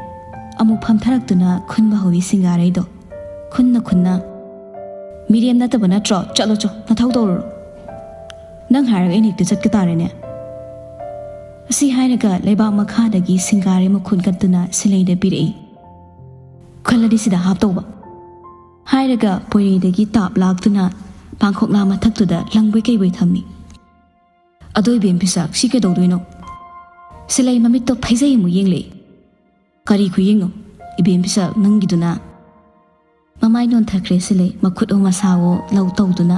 ꯑꯃꯨꯛ ꯐꯝꯊꯔꯛꯇꯨꯅ ꯈꯨꯟꯕ ꯍꯧꯏ ꯁꯤꯡꯒꯥꯔꯩꯗꯣ꯫ ꯈꯨꯟꯅ ꯈꯨꯟꯅ, "ꯃꯤꯔꯦꯝ ꯅꯠꯇꯕ ꯅꯠꯇ꯭ꯔꯣ? ꯆꯠꯂꯣ ꯆꯣ, ꯅꯊꯧ ꯇꯧꯔꯨꯔꯣ꯫ ꯅꯪ ꯍꯥꯏꯔꯒ ꯑꯩꯅ ꯍꯦꯛꯇ ꯆꯠꯀ ꯇꯥꯔꯦꯅꯦ꯫" ꯑꯁꯤ ꯍꯥꯏꯔꯒ ꯂꯩꯕꯥꯛ ꯃꯈꯥꯗꯒꯤ ꯁꯤꯡꯒꯥꯔꯩ ꯃꯈꯨꯟ ꯀꯠꯇꯨꯅ ꯁꯤꯂꯩꯗ ꯄꯤꯔꯛꯏ꯫ "ꯈꯜꯂꯗꯤ ꯁꯤꯗ ꯍꯥꯞꯇꯧꯕ꯫" ꯍꯥꯏꯔꯒ ꯄꯣꯏꯔꯩꯗꯒꯤ ꯇꯥꯞ ꯂꯥꯛꯇꯨꯅ ꯄꯥꯡꯈꯣꯛꯂꯥ ꯃꯊꯛꯇꯨꯗ ꯂꯪꯕꯣꯏ ꯀꯩꯕꯣꯏ ꯊꯝꯃꯤ꯫ "ꯑꯗꯣ ꯏꯕꯦꯝ ꯄꯤꯁꯛ, ꯁꯤ ꯀꯩꯗꯧꯗꯣꯏꯅꯣ?" ꯁꯤꯂꯩ ꯃꯃꯤꯠꯇꯣ ꯐꯩꯖꯩ ꯑꯃꯨꯛ ꯌꯦꯡꯂꯛꯏ꯫ "ꯀꯔꯤ ꯈꯨꯌꯦꯡꯅꯣ ꯏꯕꯦꯝ ꯄꯤꯁꯛ ꯅꯪꯒꯤꯗꯨꯅ?" ꯃꯃꯥꯏ ꯅꯣꯟꯊꯈ꯭ꯔꯦ ꯁꯤꯂꯩ, ꯃꯈꯨꯠ ꯑꯣ ꯃꯁꯥꯋꯣ ꯂꯧ ꯇꯧꯗꯨꯅ꯫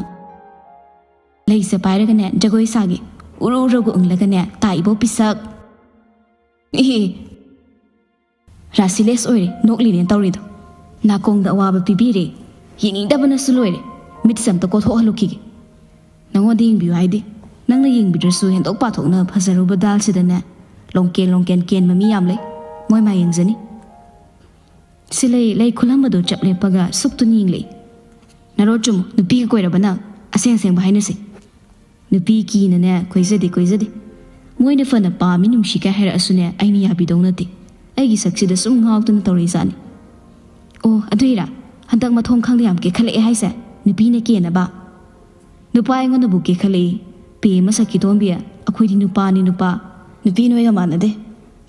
"ꯂꯩꯁꯦ ꯄꯥꯏꯔꯒꯅꯦ ꯖꯒꯣꯏ ꯁꯥꯒꯦ, ꯎꯔꯨ ꯎꯔꯨꯒ ꯎꯪꯂꯒꯅꯦ ꯇꯥ ꯏꯕꯣ ꯄꯤꯁꯛ꯫" "ꯑꯦ, ꯔꯥꯁꯤꯂꯦꯁ ꯑꯣꯏꯔꯦ, ꯅꯣꯛꯂꯤꯅꯦ ꯇꯧꯔꯤꯗꯣ꯫ ꯅꯥꯀꯣꯡꯗ ꯑꯋꯥꯕ ꯄꯤꯕꯤꯔꯦ, ꯌꯦꯡꯅꯤꯡꯗꯕꯅꯁꯨ ꯂꯣꯏꯔꯦ꯫ ꯃꯤꯠꯁꯦ ꯑꯝꯇ ꯀꯣꯊꯣꯛꯍꯜꯂꯨꯈꯤꯒꯦ꯫ ꯅꯉꯣꯟꯗ ꯌꯦꯡꯕꯤꯌꯨ ꯍꯥꯏꯗꯤ? ꯅꯪꯅ ꯌꯦꯡꯕꯤꯗ꯭ꯔꯁꯨ ꯍꯦꯟꯗꯣꯛ ꯄꯥꯊꯣꯛꯅ ꯐꯖꯔꯨꯕ ꯗꯥꯜꯁꯤꯗꯅꯦ ꯂꯣꯡꯀꯦꯟ ꯂꯣꯡꯀꯦꯟ ꯀꯦꯟꯕ ꯃꯤ ꯌꯥꯝ ꯂꯩ, ꯃꯣꯏ ꯃꯥ ꯌꯦꯡꯖꯅꯤ꯫" ꯁꯤꯂꯩ ꯂꯩ ꯈꯨꯂꯝꯕꯗꯨ ꯆꯞ ꯂꯦꯞꯄꯒ ꯁꯨꯛꯇꯨꯅ ꯌꯦꯡꯂꯛꯏ꯫ "ꯅꯔꯣ ꯆꯨꯝꯃꯨ, ꯅꯨꯄꯤꯒ ꯀꯣꯏꯔꯕ ꯅꯪ? ꯑꯁꯦꯡ ꯑꯁꯦꯡꯕ ꯍꯥꯏꯅꯁꯦ꯫" "ꯅꯨꯄꯤ ꯀꯤꯅꯅꯦ ꯀꯣꯏꯖꯗꯦ, ꯀꯣꯏꯖꯗꯦ꯫ ꯃꯣꯏꯅ ꯐꯅ ꯄꯥꯝꯃꯤ ꯅꯨꯡꯁꯤ ꯀꯥꯏ ꯍꯥꯏꯔꯛꯑꯁꯨꯅꯦ ꯑꯩꯅ ꯌꯥꯕꯤꯗꯧ ꯅꯠꯇꯦ꯫ ꯑꯩꯒꯤ ꯁꯛꯁꯤꯗ ꯁꯨꯝ ꯉꯥꯎꯗꯅ ꯇꯧꯔꯛꯏꯖꯥꯠꯅꯤ꯫" "ꯑꯣ, ꯑꯗꯨꯏꯔꯥ? ꯍꯟꯗꯛ ꯃꯊꯣꯡ ꯈꯪꯗ ꯌꯥꯝ ꯀꯦꯈꯠꯂꯛꯑꯦ ꯍꯥꯏꯁꯦ? ꯅꯨꯄꯤꯅ ꯀꯦꯅꯕ?" "ꯅꯨꯄꯥ ꯑꯩꯉꯣꯟꯗꯕꯨ ꯀꯦꯈꯠꯂꯛꯏ, ꯄꯦ ꯃꯁꯛ ꯀꯤꯇꯣꯝꯕꯤ, ꯑꯩꯈꯣꯏꯗꯤ ꯅꯨꯄꯥꯅꯤ ꯅꯨꯄꯥ꯫ ꯅꯨꯄꯤ ꯅꯣꯏꯒ ꯃꯥꯟꯅꯗꯦ꯫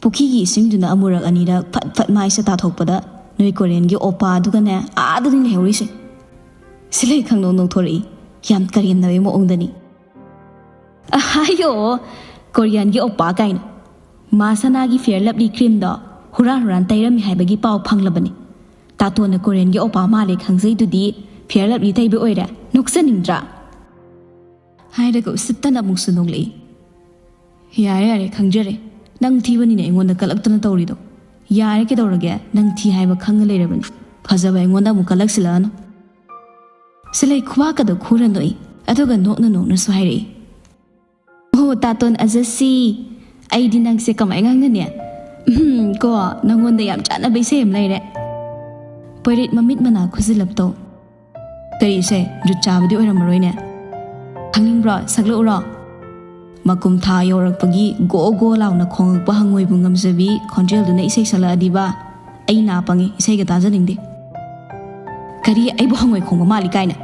ꯄꯨꯈ꯭ꯔꯤꯒꯤ ꯏꯁꯤꯡꯗꯨꯅ ꯑꯃꯨꯔꯛ ꯑꯅꯤꯔꯛ ꯐꯠ ꯐꯠ ꯃꯥꯏꯁꯦ ꯇꯥꯊꯣꯛꯄꯗ ꯅꯣꯏ ꯀꯣꯔꯤꯌꯟꯒꯤ ꯑꯣꯄꯥꯗꯨꯒꯅꯦ ꯑꯥꯗꯅꯤ ꯂꯩꯍꯧꯔꯤꯁꯦ꯫" ꯁꯤꯂꯩ ꯈꯪꯅꯧ ꯅꯧꯊꯣꯔꯛꯏ, ꯌꯥꯝ ꯀꯔꯦꯝꯅꯕꯒꯤ ꯃꯑꯣꯡꯗꯅꯤ꯫ "ꯑꯍꯥꯌꯣ, ꯀꯣꯔꯤꯌꯟꯒꯤ ꯑꯣꯄꯥ ꯀꯥꯏꯅ꯫ ꯃꯥ ꯁꯅꯥꯒꯤ ꯐꯤꯌꯔ ꯂꯞꯂꯤ ꯀ꯭ꯔꯤꯝꯗꯣ ꯍꯨꯔꯥꯟ ꯍꯨꯔꯥꯟ ꯇꯩꯔꯝꯃꯤ ꯍꯥꯏꯕꯒꯤ ꯄꯥꯎ ꯐꯪꯂꯕꯅꯤ꯫ ꯇꯥꯇꯣꯟꯅ ꯀꯣꯔꯤꯌꯟꯒꯤ ꯑꯣꯄꯥ ꯃꯥꯜꯂꯦ ꯈꯪꯖꯩꯗꯨꯗꯤ ꯐꯤꯌꯔ ꯂꯞꯂꯤ ꯇꯩꯕ ꯑꯣꯏꯔꯦ꯫ ꯅꯣꯛꯆꯅꯤꯡꯗ꯭ꯔꯥ?" ꯍꯥꯏꯔꯒ ꯎꯁꯤꯠꯇꯅ ꯑꯃꯨꯛꯁꯨ ꯅꯣꯛꯂꯛꯏ꯫ "ꯌꯥꯔꯦ, ꯌꯥꯔꯦ, ꯈꯪꯖꯔꯦ꯫ ꯅꯪ ꯊꯤꯕꯅꯤꯅ ꯑꯩꯉꯣꯟꯗ ꯀꯜꯂꯛꯇꯅ ꯇꯧꯔꯤꯗꯣ꯫ ꯌꯥꯔꯦ, ꯀꯩꯗꯧꯔꯒꯦ? ꯅꯪ ꯊꯤ ꯍꯥꯏꯕ ꯈꯪꯉ ꯂꯩꯔꯕꯅꯤ꯫ ꯐꯖꯕ ꯑꯩꯉꯣꯟꯗ ꯑꯃꯨꯛ ꯀꯜꯂꯛꯁꯤꯜꯂꯛꯑꯅꯨ꯫" ꯁꯤꯂꯩ ꯈꯨꯕꯥꯛꯀꯗꯣ ꯈꯨꯔ ꯅꯣꯛꯏ, ꯑꯗꯨꯒ ꯅꯣꯛꯅ ꯅꯣꯛꯅꯁꯨ ꯍꯥꯏꯔꯛꯏ꯫ "ꯑꯣ, ꯇꯥꯇꯣꯟ ꯑꯖꯁꯤ, ꯑꯩꯗꯤ ꯅꯪꯁꯦ ꯀꯃꯥꯏ ꯉꯥꯡꯅꯅꯤ? ꯎꯝ, ꯀꯣ, ꯅꯪꯉꯣꯟꯗ ꯌꯥꯝ ꯆꯥꯟꯅꯕ ꯏꯁꯩ ꯑꯃ ꯂꯩꯔꯦ꯫ ꯄꯣꯏꯔꯩ ꯃꯃꯤꯠ ꯃꯅꯥ ꯈꯨꯖꯤꯜꯂꯞꯇꯧ꯫ ꯀꯔꯤ ꯏꯁꯩ? ꯖꯨꯠ ꯆꯥꯕꯗꯤ ꯑꯣꯏꯔꯝꯃꯔꯣꯏꯅꯦ꯫ ꯈꯪꯅꯤꯡꯕ꯭ꯔꯣ? ꯁꯛꯂꯛꯎꯔꯣ? ꯃꯀꯨꯝ ꯊꯥ ꯌꯧꯔꯛꯄꯒꯤ ꯒꯣ ꯒꯣ ꯂꯥꯎꯅ ꯈꯣꯡꯉꯛꯄ ꯍꯪꯉꯣꯏꯕꯨ ꯉꯝꯖꯕꯤ ꯈꯣꯟꯖꯦꯜꯗꯨꯅ ꯏꯁꯩ ꯁꯛꯂꯛꯑꯗꯤꯕ, ꯑꯩ ꯅꯥ ꯄꯪꯉꯤ, ꯏꯁꯩꯒ ꯇꯥꯖꯅꯤꯡꯗꯦ꯫ ꯀꯔꯤ, ꯑꯩꯕꯨ ꯍꯪꯉꯣꯏ ꯈꯣꯡꯕ ꯃꯥꯜꯂꯤ ꯀꯥꯏꯅ?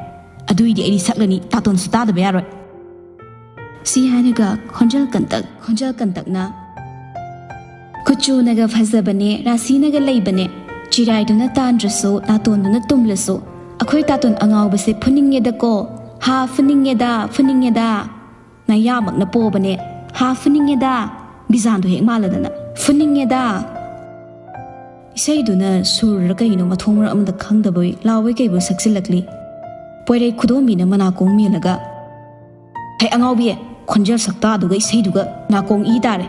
ꯑꯗꯨꯏꯗꯤ ꯑꯩꯗꯤ ꯁꯛꯂꯅꯤ, ꯇꯥꯇꯣꯟꯁꯨ ꯇꯥꯗꯕ ꯌꯥꯔꯣꯏ꯫ ꯁꯤ ꯍꯥꯏꯔꯒ ꯈꯣꯟꯖꯦꯜ ꯀꯟꯇꯛ, ꯈꯣꯟꯖꯦꯜ ꯀꯟꯇꯛꯅ, "ꯀꯨꯆꯨꯅꯒ ꯐꯖꯕꯅꯦ, ꯔꯥꯁꯤꯅꯒ ꯂꯩꯕꯅꯦ, ꯆꯤꯔꯥꯏꯗꯨꯅ ꯇꯥꯟꯗ꯭ꯔꯁꯨ, ꯅꯥꯇꯣꯟꯗꯨꯅ ꯇꯨꯝꯂꯁꯨ, ꯑꯩꯈꯣꯏ ꯇꯥꯇꯣꯟ ꯑꯉꯥꯎꯕꯁꯦ ꯐꯨꯅꯤꯡꯉꯦꯗꯀꯣ, ꯍꯥ, ꯐꯨꯅꯤꯡꯉꯦꯗ, ꯐꯨꯅꯤꯡꯉꯦꯗ, ꯅꯌꯥꯃꯛꯅ ꯄꯣꯕꯅꯦ, ꯍꯥ, ꯐꯨꯅꯤꯡꯉꯦꯗ, ꯕꯤꯖꯥꯟꯗꯣ ꯍꯦꯛ ꯃꯥꯜꯂꯗꯅ, ꯐꯨꯅꯤꯡꯉꯦꯗ"꯫ ꯏꯁꯩꯗꯨꯅ ꯁꯨꯔꯔ ꯀꯩꯅꯣ ꯃꯊꯣꯡ ꯃꯔꯝ ꯑꯃꯗ ꯈꯪꯗꯕꯣꯏ ꯂꯥꯎꯕꯣꯏ ꯀꯩꯕꯣꯏ ꯁꯛꯆꯤꯜꯂꯛꯂꯤ꯫ ꯄꯣꯏꯔꯩ ꯈꯨꯗꯣꯝꯕꯤꯅ ꯃꯅꯥꯀꯣꯡ ꯃꯦꯜꯂꯒ, "ꯍꯩ ꯑꯉꯥꯎꯕꯤ, ꯈꯣꯟꯖꯦꯜ ꯁꯛꯇꯥꯗꯨꯒ ꯏꯁꯩꯗꯨꯒ ꯅꯥꯀꯣꯡ ꯏ ꯇꯥꯔꯦ"꯫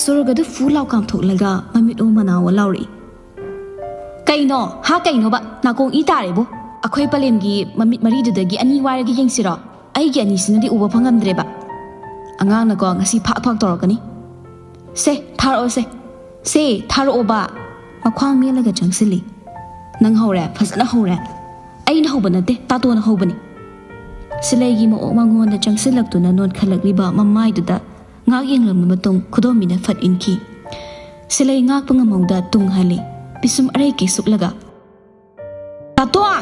ꯁꯣꯔꯒꯗꯨ ꯐꯨ ꯂꯥꯎ ꯀꯥꯝꯊꯣꯛꯂꯒ ꯃꯃꯤꯠ ꯑꯣ ꯃꯅꯥ ꯑꯣ ꯂꯥꯎꯔꯛꯏ꯫ "ꯀꯩꯅꯣ? ꯍꯥ, ꯀꯩꯅꯣꯕ? ꯅꯥꯀꯣꯡ ꯏ ꯇꯥꯔꯦꯕꯨ? ꯑꯩꯈꯣꯏ ꯄꯂꯦꯝꯒꯤ ꯃꯃꯤꯠ ꯃꯔꯤꯗꯨꯗꯒꯤ ꯑꯅꯤ ꯋꯥꯏꯔꯒ ꯌꯦꯡꯁꯤꯔꯣ? ꯑꯩꯒꯤ ꯑꯅꯤꯁꯤꯅꯗꯤ ꯎꯕ ꯐꯪꯉꯝꯗ꯭ꯔꯦꯕ꯫ ꯑꯉꯥꯡꯅꯀꯣ ꯉꯁꯤ ꯐꯥꯛ ꯐꯥꯛ ꯇꯧꯔꯛꯀꯅꯤ꯫ ꯁꯦ, ꯊꯥꯔꯛꯑꯣꯁꯦ꯫ ꯁꯦ, ꯊꯥꯔꯛꯑꯣꯕ"꯫ ꯃꯈ꯭ꯋꯥꯡ ꯃꯦꯜꯂꯒ ꯆꯪꯁꯤꯜꯂꯤ꯫ "ꯅꯪ ꯍꯧꯔꯦ, ꯐꯖꯅ ꯍꯧꯔꯦ"꯫ "ꯑꯩꯅ ꯍꯧꯕ ꯅꯠꯇꯦ, ꯇꯥꯇꯣꯅ ꯍꯧꯕꯅꯤ"꯫ ꯁꯤꯂꯩꯒꯤ ꯃꯑꯣꯡ ꯃꯉꯣꯟꯗ ꯆꯪꯁꯤꯜꯂꯛꯇꯨꯅ ꯅꯣꯟꯈꯠꯂꯛꯂꯤꯕ ꯃꯃꯥꯏꯗꯨꯗ ꯉꯥꯛ ꯌꯦꯡꯂꯕ ꯃꯇꯨꯡ ꯈꯨꯗꯣꯝꯕꯤꯅ ꯐꯠ ꯏꯟꯈꯤ꯫ ꯁꯤꯂꯩ ꯉꯥꯛꯄ ꯉꯝꯍꯧꯗ ꯇꯨꯡ ꯍꯜꯂꯤ꯫ ꯄꯤꯁꯨꯝ ꯑꯔꯩ ꯀꯩ ꯁꯨꯛꯂꯒ, "ꯇꯥꯇꯣꯟ!"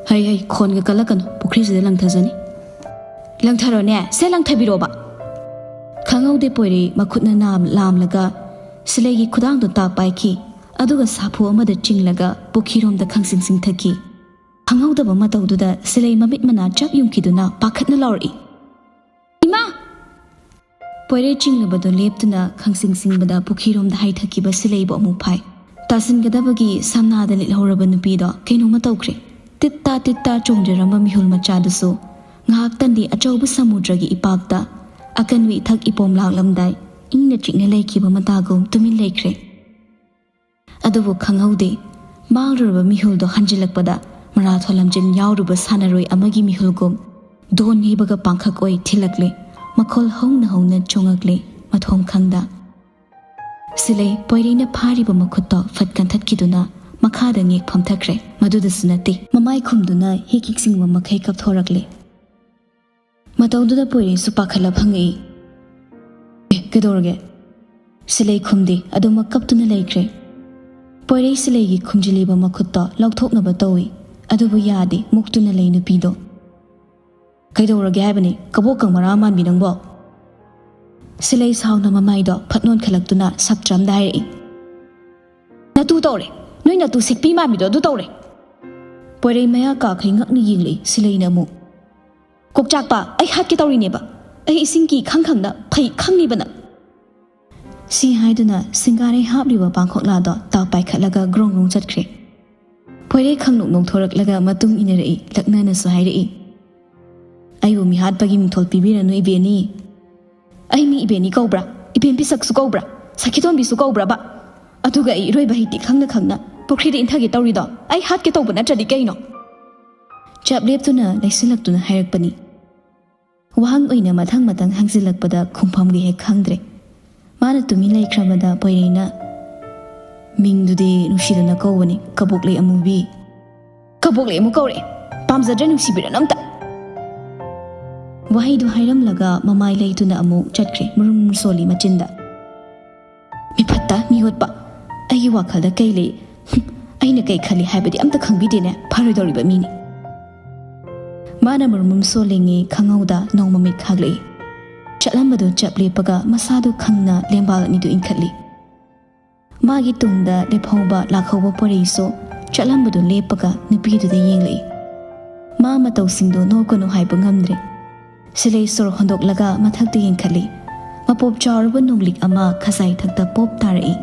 "ꯍꯩ, ꯍꯩ, ꯈꯣꯟꯒ ꯀꯜꯂꯛꯀꯅꯨ, ꯄꯨꯈ꯭ꯔꯤꯁꯤꯗ ꯂꯪꯊꯖꯅꯤ"꯫ "ꯂꯪꯊꯔꯣꯅꯦ, ꯁꯦ ꯂꯪꯊꯕꯤꯔꯣꯕ"꯫ ꯈꯪꯍꯧꯗꯦ ꯄꯣꯏꯔꯩ ꯃꯈꯨꯠꯅ ꯅꯥꯝ ꯂꯥꯝꯂꯒ ꯁꯤꯂꯩꯒꯤ ꯈꯨꯗꯥꯡꯗꯣ ꯇꯥꯛ ꯄꯥꯏꯈꯤ, ꯑꯗꯨꯒ ꯁꯥꯐꯨ ꯑꯃꯗ ꯆꯤꯡꯂꯒ ꯄꯨꯈ꯭ꯔꯤꯔꯣꯝꯗ ꯈꯪꯁꯤꯡ ꯁꯤꯡꯊꯈꯤ꯫ ꯈꯪꯍꯧꯗꯕ ꯃꯇꯧꯗꯨꯗ ꯁꯤꯂꯩ ꯃꯃꯤꯠ ꯃꯅꯥ ꯆꯞ ꯌꯨꯡꯈꯤꯗꯨꯅ ꯄꯥꯈꯠꯅ ꯂꯥꯎꯔꯛꯏ, "ꯏꯃꯥ!" ꯄꯣꯏꯔꯩ ꯆꯤꯡꯂꯕꯗꯣ ꯂꯦꯞꯇꯨꯅ ꯈꯪꯁꯤꯡ ꯁꯤꯡꯕꯗ ꯄꯨꯈ꯭ꯔꯤꯔꯣꯝꯗ ꯍꯥꯏꯊꯈꯤꯕ ꯁꯤꯂꯩꯕꯨ ꯑꯃꯨꯛ ꯐꯥꯏ꯫ ꯇꯥꯁꯤꯟꯒꯗꯕꯒꯤ ꯁꯝꯅꯥꯗ ꯂꯤꯠꯍꯧꯔꯕ ꯅꯨꯄꯤꯗꯣ ꯀꯩꯅꯣꯝꯃ ꯇꯧꯈ꯭ꯔꯦ꯫ ꯇꯤꯠ ꯇꯥ ꯇꯤꯠ ꯇꯥ ꯆꯣꯡꯖꯔꯝꯕ ꯃꯤꯍꯨꯜ ꯃꯆꯥꯗꯨꯁꯨ ꯉꯥꯏꯍꯥꯛꯇꯪꯗꯤ ꯑꯆꯧꯕ ꯁꯃꯨꯗ꯭ꯔꯒꯤ ꯏꯄꯥꯛꯇ ꯑꯀꯟꯕ ꯏꯊꯛ ꯏꯄꯣꯝ ꯂꯥꯛꯂꯝꯗꯥꯏ ꯏꯪꯅ ꯆꯤꯛꯅ ꯂꯩꯈꯤꯕ ꯃꯇꯥꯒꯨꯝ ꯇꯨꯃꯤꯟ ꯂꯩꯈ꯭ꯔꯦ꯫ ꯑꯗꯨꯕꯨ ꯈꯪꯍꯧꯗꯦ, ꯃꯥꯡꯂꯨꯔꯕ ꯃꯤꯍꯨꯜꯗꯣ ꯍꯟꯖꯤꯜꯂꯛꯄꯗ ꯃꯔꯥꯊꯣꯟ ꯂꯝꯖꯦꯟ ꯌꯥꯎꯔꯨꯕ ꯁꯥꯟꯅꯔꯣꯏ ꯑꯃꯒꯤ ꯃꯤꯍꯨꯜꯒꯨꯝ ꯗꯣꯟ ꯌꯩꯕꯒ ꯄꯥꯡꯈꯛ ꯑꯣꯏ ꯊꯤꯜꯂꯛꯂꯦ꯫ ꯃꯈꯣꯜ ꯍꯧꯅ ꯍꯧꯅ ꯆꯣꯡꯉꯛꯂꯦ, ꯃꯊꯣꯡ ꯈꯪꯗ꯫ ꯁꯤꯂꯩ ꯄꯣꯏꯔꯩꯅ ꯐꯥꯔꯤꯕ ꯃꯈꯨꯠꯇꯣ ꯐꯠ ꯀꯟꯊꯠꯈꯤꯗꯨꯅ ꯃꯈꯥꯗ ꯉꯦꯛ ꯐꯝꯊꯈ꯭ꯔꯦ꯫ ꯃꯗꯨꯗꯁꯨ ꯅꯠꯇꯦ, ꯃꯃꯥꯏ ꯈꯨꯝꯗꯨꯅ ꯍꯤꯛ ꯍꯤꯛ ꯆꯤꯡꯕ ꯃꯈꯩ ꯀꯞꯊꯣꯔꯛꯂꯦ꯫ ꯃꯇꯧꯗꯨꯗ ꯄꯣꯏꯔꯩꯁꯨ ꯄꯥꯈꯠꯂ ꯐꯪꯉꯛꯏ꯫ "ꯑꯦ, ꯀꯩꯗꯧꯔꯒꯦ?" ꯁꯤꯂꯩ ꯈꯨꯝꯗꯦ, ꯑꯗꯨꯃꯛ ꯀꯞꯇꯨꯅ ꯂꯩꯈ꯭ꯔꯦ꯫ ꯄꯣꯏꯔꯩ ꯁꯤꯂꯩꯒꯤ ꯈꯨꯝꯖꯤꯜꯂꯤꯕ ꯃꯈꯨꯠꯇꯣ ꯂꯧꯊꯣꯛꯅꯕ ꯇꯧꯏ, ꯑꯗꯨꯕꯨ ꯌꯥꯗꯦ, ꯃꯨꯛꯇꯨꯅ ꯂꯩ ꯅꯨꯄꯤꯗꯣ꯫ "ꯀꯩꯗꯧꯔꯒꯦ ꯍꯥꯏꯕꯅꯤ, ꯀꯕꯣꯛꯀꯪ ꯃꯔꯥ ꯃꯥꯟꯕꯤ ꯅꯪꯕꯣ?" ꯁꯤꯂꯩ ꯁꯥꯎꯅ ꯃꯃꯥꯏꯗꯣ ꯐꯠ ꯅꯣꯟꯈꯠꯂꯛꯇꯨꯅ ꯁꯞꯇ꯭ꯔ ꯑꯝꯗ ꯍꯥꯏꯔꯛꯏ꯫ "ꯅꯇꯨ ꯇꯧꯔꯦ, ꯅꯣꯏ ꯅꯇꯨ ꯁꯤꯛꯄꯤ ꯃꯥꯟꯕꯤꯗꯣ ꯑꯗꯨ ꯇꯧꯔꯦ!" ꯄꯣꯏꯔꯩ ꯃꯌꯥ ꯀꯥꯈꯩ ꯉꯛꯅ ꯌꯦꯡꯂꯛꯏ꯫ ꯁꯤꯂꯩꯅ ꯑꯃꯨꯛ, "ꯀꯣꯛꯆꯥꯛꯄ, ꯑꯩ ꯍꯥꯠꯀꯦ ꯇꯧꯔꯤꯅꯦꯕ꯫ ꯑꯩ ꯏꯁꯤꯡ ꯀꯤ ꯈꯪ ꯈꯪꯅ ꯐꯩ ꯈꯪꯂꯤꯕ ꯅꯪ!" ꯁꯤ ꯍꯥꯏꯗꯨꯅ ꯁꯤꯡꯒꯥꯔꯩ ꯍꯥꯞꯂꯤꯕ ꯄꯥꯡꯈꯣꯛꯂꯥꯗꯣ ꯇꯥꯎ ꯄꯥꯏꯈꯠꯂꯒ ꯒ꯭ꯔꯣꯡ ꯒ꯭ꯔꯣꯡ ꯆꯠꯈ꯭ꯔꯦ꯫ ꯄꯣꯏꯔꯩ ꯈꯪꯅꯣꯛ ꯅꯣꯛꯊꯣꯔꯛꯂꯒ ꯃꯇꯨꯡ ꯏꯟꯅꯔꯛꯏ, ꯂꯛꯅꯅꯁꯨ ꯍꯥꯏꯔꯛꯏ, "ꯑꯩꯕꯨ ꯃꯤꯍꯥꯠꯄꯒꯤ ꯃꯤꯡꯊꯣꯜ ꯄꯤꯕꯤꯔꯅꯨ ꯏꯕꯦꯟꯅꯤ꯫ ꯑꯩ ꯃꯤ ꯏꯕꯦꯟꯅꯤ ꯀꯧꯕ꯭ꯔꯥ? ꯏꯕꯦꯟ ꯄꯤꯁꯛꯁꯨ ꯀꯧꯕ꯭ꯔꯥ? ꯁꯈꯤꯇꯣꯟꯕꯤꯁꯨ ꯀꯧꯕ꯭ꯔꯕ? ꯑꯗꯨꯒ ꯑꯩ ꯏꯔꯣꯏꯕ ꯍꯩꯇꯦ ꯈꯪꯅ ꯈꯪꯅ ꯄꯨꯈ꯭ꯔꯤꯗ ꯏꯟꯊꯒꯦ ꯇꯧꯔꯤꯗꯣ ꯑꯩ ꯍꯥꯠꯀꯦ ꯇꯧꯕ ꯅꯠꯇ꯭ꯔꯗꯤ ꯀꯩꯅꯣ?" ꯆꯞ ꯂꯦꯞꯇꯨꯅ ꯂꯩꯁꯤꯜꯂꯛꯇꯨꯅ ꯍꯥꯏꯔꯛꯄꯅꯤ꯫ ꯋꯥꯍꯪ ꯑꯣꯏꯅ ꯃꯊꯪ ꯃꯊꯪ ꯍꯪꯖꯤꯜꯂꯛꯄꯗ ꯈꯨꯝꯐꯝꯒ ꯍꯦꯛ ꯈꯪꯗ꯭ꯔꯦ꯫ ꯃꯥꯅ ꯇꯨꯃꯤꯟ ꯂꯩꯈ꯭ꯔꯕꯗ ꯄꯣꯏꯔꯩꯅ, "ꯃꯤꯡꯗꯨꯗꯤ ꯅꯨꯡꯁꯤꯗꯅ ꯀꯧꯕꯅꯤ, ꯀꯕꯣꯛꯂꯩ ꯑꯃꯨꯕꯤ꯫ ꯀꯕꯣꯛꯂꯩ ꯑꯃꯨꯛ ꯀꯧꯔꯛꯑꯦ꯫ ꯄꯥꯝꯖꯗ꯭ꯔꯦ ꯅꯨꯡꯁꯤꯕꯤꯔꯅꯨ ꯑꯝꯇ!" ꯋꯥꯍꯩꯗꯨ ꯍꯥꯏꯔꯝꯂꯒ ꯃꯃꯥꯏ ꯂꯩꯇꯨꯅ ꯑꯃꯨꯛ ꯆꯠꯈ꯭ꯔꯦ, ꯃꯨꯔꯨꯝ ꯁꯣꯜꯂꯤ ꯃꯆꯤꯟꯗ꯫ "ꯃꯤꯐꯠꯇ, ꯃꯤꯑꯣꯠꯄ, ꯑꯩꯒꯤ ꯋꯥꯈꯜꯗ ꯀꯩ ꯂꯩ? ꯍꯨꯝ, ꯑꯩꯅ ꯀꯩ ꯈꯜꯂꯤ ꯍꯥꯏꯕꯗꯤ ꯑꯝꯇ ꯈꯪꯕꯤꯗꯦꯅꯦ, ꯐꯔꯣꯏꯗꯧꯔꯤꯕ ꯃꯤꯅꯤ!" ꯃꯥꯅ ꯃꯨꯔꯨꯝ ꯁꯣꯜꯂꯤꯉꯩ ꯈꯪꯍꯧꯗ ꯅꯣꯡ ꯃꯃꯤꯠ ꯈꯥꯛꯂꯛꯏ꯫ ꯆꯠꯂꯝꯕꯗꯨ ꯆꯞ ꯂꯦꯞꯄꯒ ꯃꯁꯥꯗꯨ ꯈꯪꯅ ꯂꯦꯡꯕꯥꯜ ꯑꯅꯤꯗꯨ ꯏꯟꯈꯠꯂꯤ꯫ ꯃꯥꯒꯤ ꯇꯨꯡꯗ ꯂꯦꯞꯍꯧꯕ ꯂꯥꯛꯍꯧꯕ ꯄꯣꯏꯔꯩꯁꯨ ꯆꯠꯂꯝꯕꯗꯨ ꯂꯦꯞꯄꯒ ꯅꯨꯄꯤꯗꯨꯗ ꯌꯦꯡꯂꯛꯏ꯫ ꯃꯥ ꯃꯇꯧꯁꯤꯡꯗꯨ ꯅꯣꯛꯀꯅꯨ ꯍꯥꯏꯕ ꯉꯝꯗ꯭ꯔꯦ꯫ ꯁꯤꯂꯩ ꯁꯣꯔ ꯍꯣꯟꯗꯣꯛꯂꯒ ꯃꯊꯛꯇ ꯌꯦꯡꯈꯠꯂꯤ꯫ ꯃꯄꯣꯞ ꯆꯥꯎꯔꯕ ꯅꯣꯡꯂꯤꯛ ꯑꯃ ꯈꯖꯥꯏ ꯊꯛꯇ ꯄꯣꯞ ꯇꯥꯔꯛꯏ꯫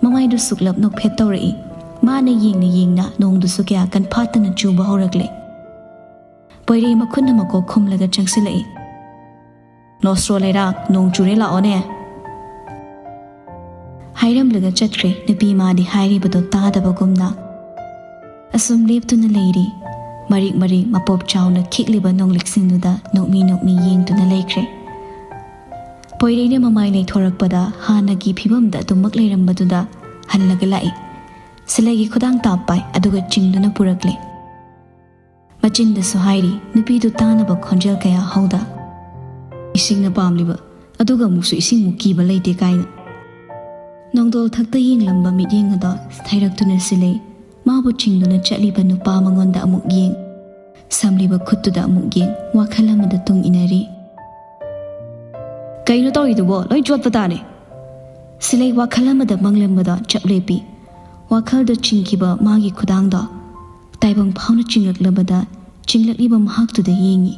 ꯃꯃꯥꯏꯗꯨ ꯁꯨꯛꯂꯞ ꯅꯣꯛꯐꯦꯠ ꯇꯧꯔꯛꯏ꯫ ꯃꯥꯅ ꯌꯦꯡꯅ ꯌꯦꯡꯅ ꯅꯣꯡꯗꯨꯁꯨ ꯀꯌꯥ ꯀꯟꯐꯥꯠꯇꯅ ꯆꯨꯕ ꯍꯧꯔꯛꯂꯦ꯫ ꯄꯣꯏꯔꯩ ꯃꯈꯨꯠꯅ ꯃꯀꯣꯛ ꯈꯨꯝꯂꯒ ꯆꯪꯁꯤꯜꯂꯛꯏ꯫ "ꯅꯣꯁꯇ꯭ꯔꯣ ꯂꯩꯔꯥꯛ, ꯅꯣꯡ ꯆꯨꯔꯦ ꯂꯥꯛꯑꯣꯅꯦ!" ꯍꯥꯏꯔꯝꯂꯒ ꯆꯠꯈ꯭ꯔꯦ ꯅꯨꯄꯤ ꯃꯥꯗꯤ ꯍꯥꯏꯔꯤꯕꯗꯣ ꯇꯥꯗꯕꯒꯨꯝꯅ꯫ ꯑꯁꯨꯝ ꯂꯦꯞꯇꯨꯅ ꯂꯩꯔꯤ꯫ ꯃꯔꯤꯛ ꯃꯔꯤꯛ ꯃꯄꯣꯞ ꯆꯥꯎꯅ ꯈꯤꯛꯂꯤꯕ ꯅꯣꯡꯂꯤꯛꯁꯤꯡꯗꯨꯗ ꯅꯣꯛꯃꯤ ꯅꯣꯛꯃꯤ ꯌꯦꯡꯗꯨꯅ ꯂꯩꯈ꯭ꯔꯦ꯫ ꯄꯣꯏꯔꯩꯅ ꯃꯃꯥꯏ ꯂꯩꯊꯣꯔꯛꯄꯗ ꯍꯥꯟꯅꯒꯤ ꯐꯤꯕꯝꯗ ꯑꯗꯨꯃꯛ ꯂꯩꯔꯝꯕꯗꯨꯗ ꯍꯜꯂꯒ ꯂꯥꯛꯏ꯫ ꯁꯤꯂꯩꯒꯤ ꯈꯨꯗꯥꯡ ꯇꯥꯞ ꯄꯥꯏ, ꯑꯗꯨꯒ ꯆꯤꯡꯗꯨꯅ ꯄꯨꯔꯛꯂꯦ꯫ ꯃꯆꯤꯟꯗꯁꯨ ꯍꯥꯏꯔꯤ, ꯅꯨꯄꯤꯗꯨ ꯇꯥꯅꯕ ꯈꯣꯟꯖꯦꯜ ꯀꯌꯥ ꯍꯧꯗ꯫ "ꯏꯁꯤꯡꯅ ꯄꯥꯝꯂꯤꯕ, ꯑꯗꯨꯒ ꯑꯃꯨꯛꯁꯨ ꯏꯁꯤꯡꯃꯨꯛ ꯀꯤꯕ ꯂꯩꯇꯦ" ꯀꯥꯏꯅ꯫ ꯅꯣꯡꯗꯣꯜ ꯊꯛꯇ ꯌꯦꯡꯂꯝꯕ ꯃꯤꯠꯌꯦꯡ ꯑꯗꯣ ꯊꯩꯔꯛꯇꯨꯅ ꯁꯤꯂꯩ꯫ ꯃꯥꯕꯨ ꯆꯤꯡꯗꯨꯅ ꯆꯠꯂꯤꯕ ꯅꯨꯄꯥ ꯃꯉꯣꯟꯗ ꯑꯃꯨꯛ ꯌꯦꯡ, ꯁꯝꯂꯤꯕ ꯈꯨꯠꯇꯨꯗ ꯑꯃꯨꯛ ꯌꯦꯡ, ꯋꯥꯈꯜ ꯑꯃꯗ ꯇꯨꯡ ꯏꯟꯅꯔꯤ꯫ "ꯀꯩꯅꯣ ꯇꯧꯔꯤꯗꯨꯕꯣ? ꯂꯣꯏ ꯆꯣꯠꯄ ꯇꯥꯔꯦ!" ꯁꯤꯂꯩ ꯋꯥꯈꯜ ꯑꯃꯗ ꯃꯪꯂꯝꯕꯗ ꯆꯞ ꯂꯦꯞꯄꯤ꯫ ꯋꯥꯈꯜꯗ ꯆꯤꯡꯈꯤꯕ ꯃꯥꯒꯤ ꯈꯨꯗꯥꯡꯗꯣ ꯇꯥꯏꯕꯪ ꯐꯥꯎꯅ ꯆꯤꯡꯂꯛꯂꯕꯗ ꯆꯤꯡꯂꯛꯂꯤꯕ ꯃꯍꯥꯛꯇꯨꯗ ꯌꯦꯡꯉꯤ꯫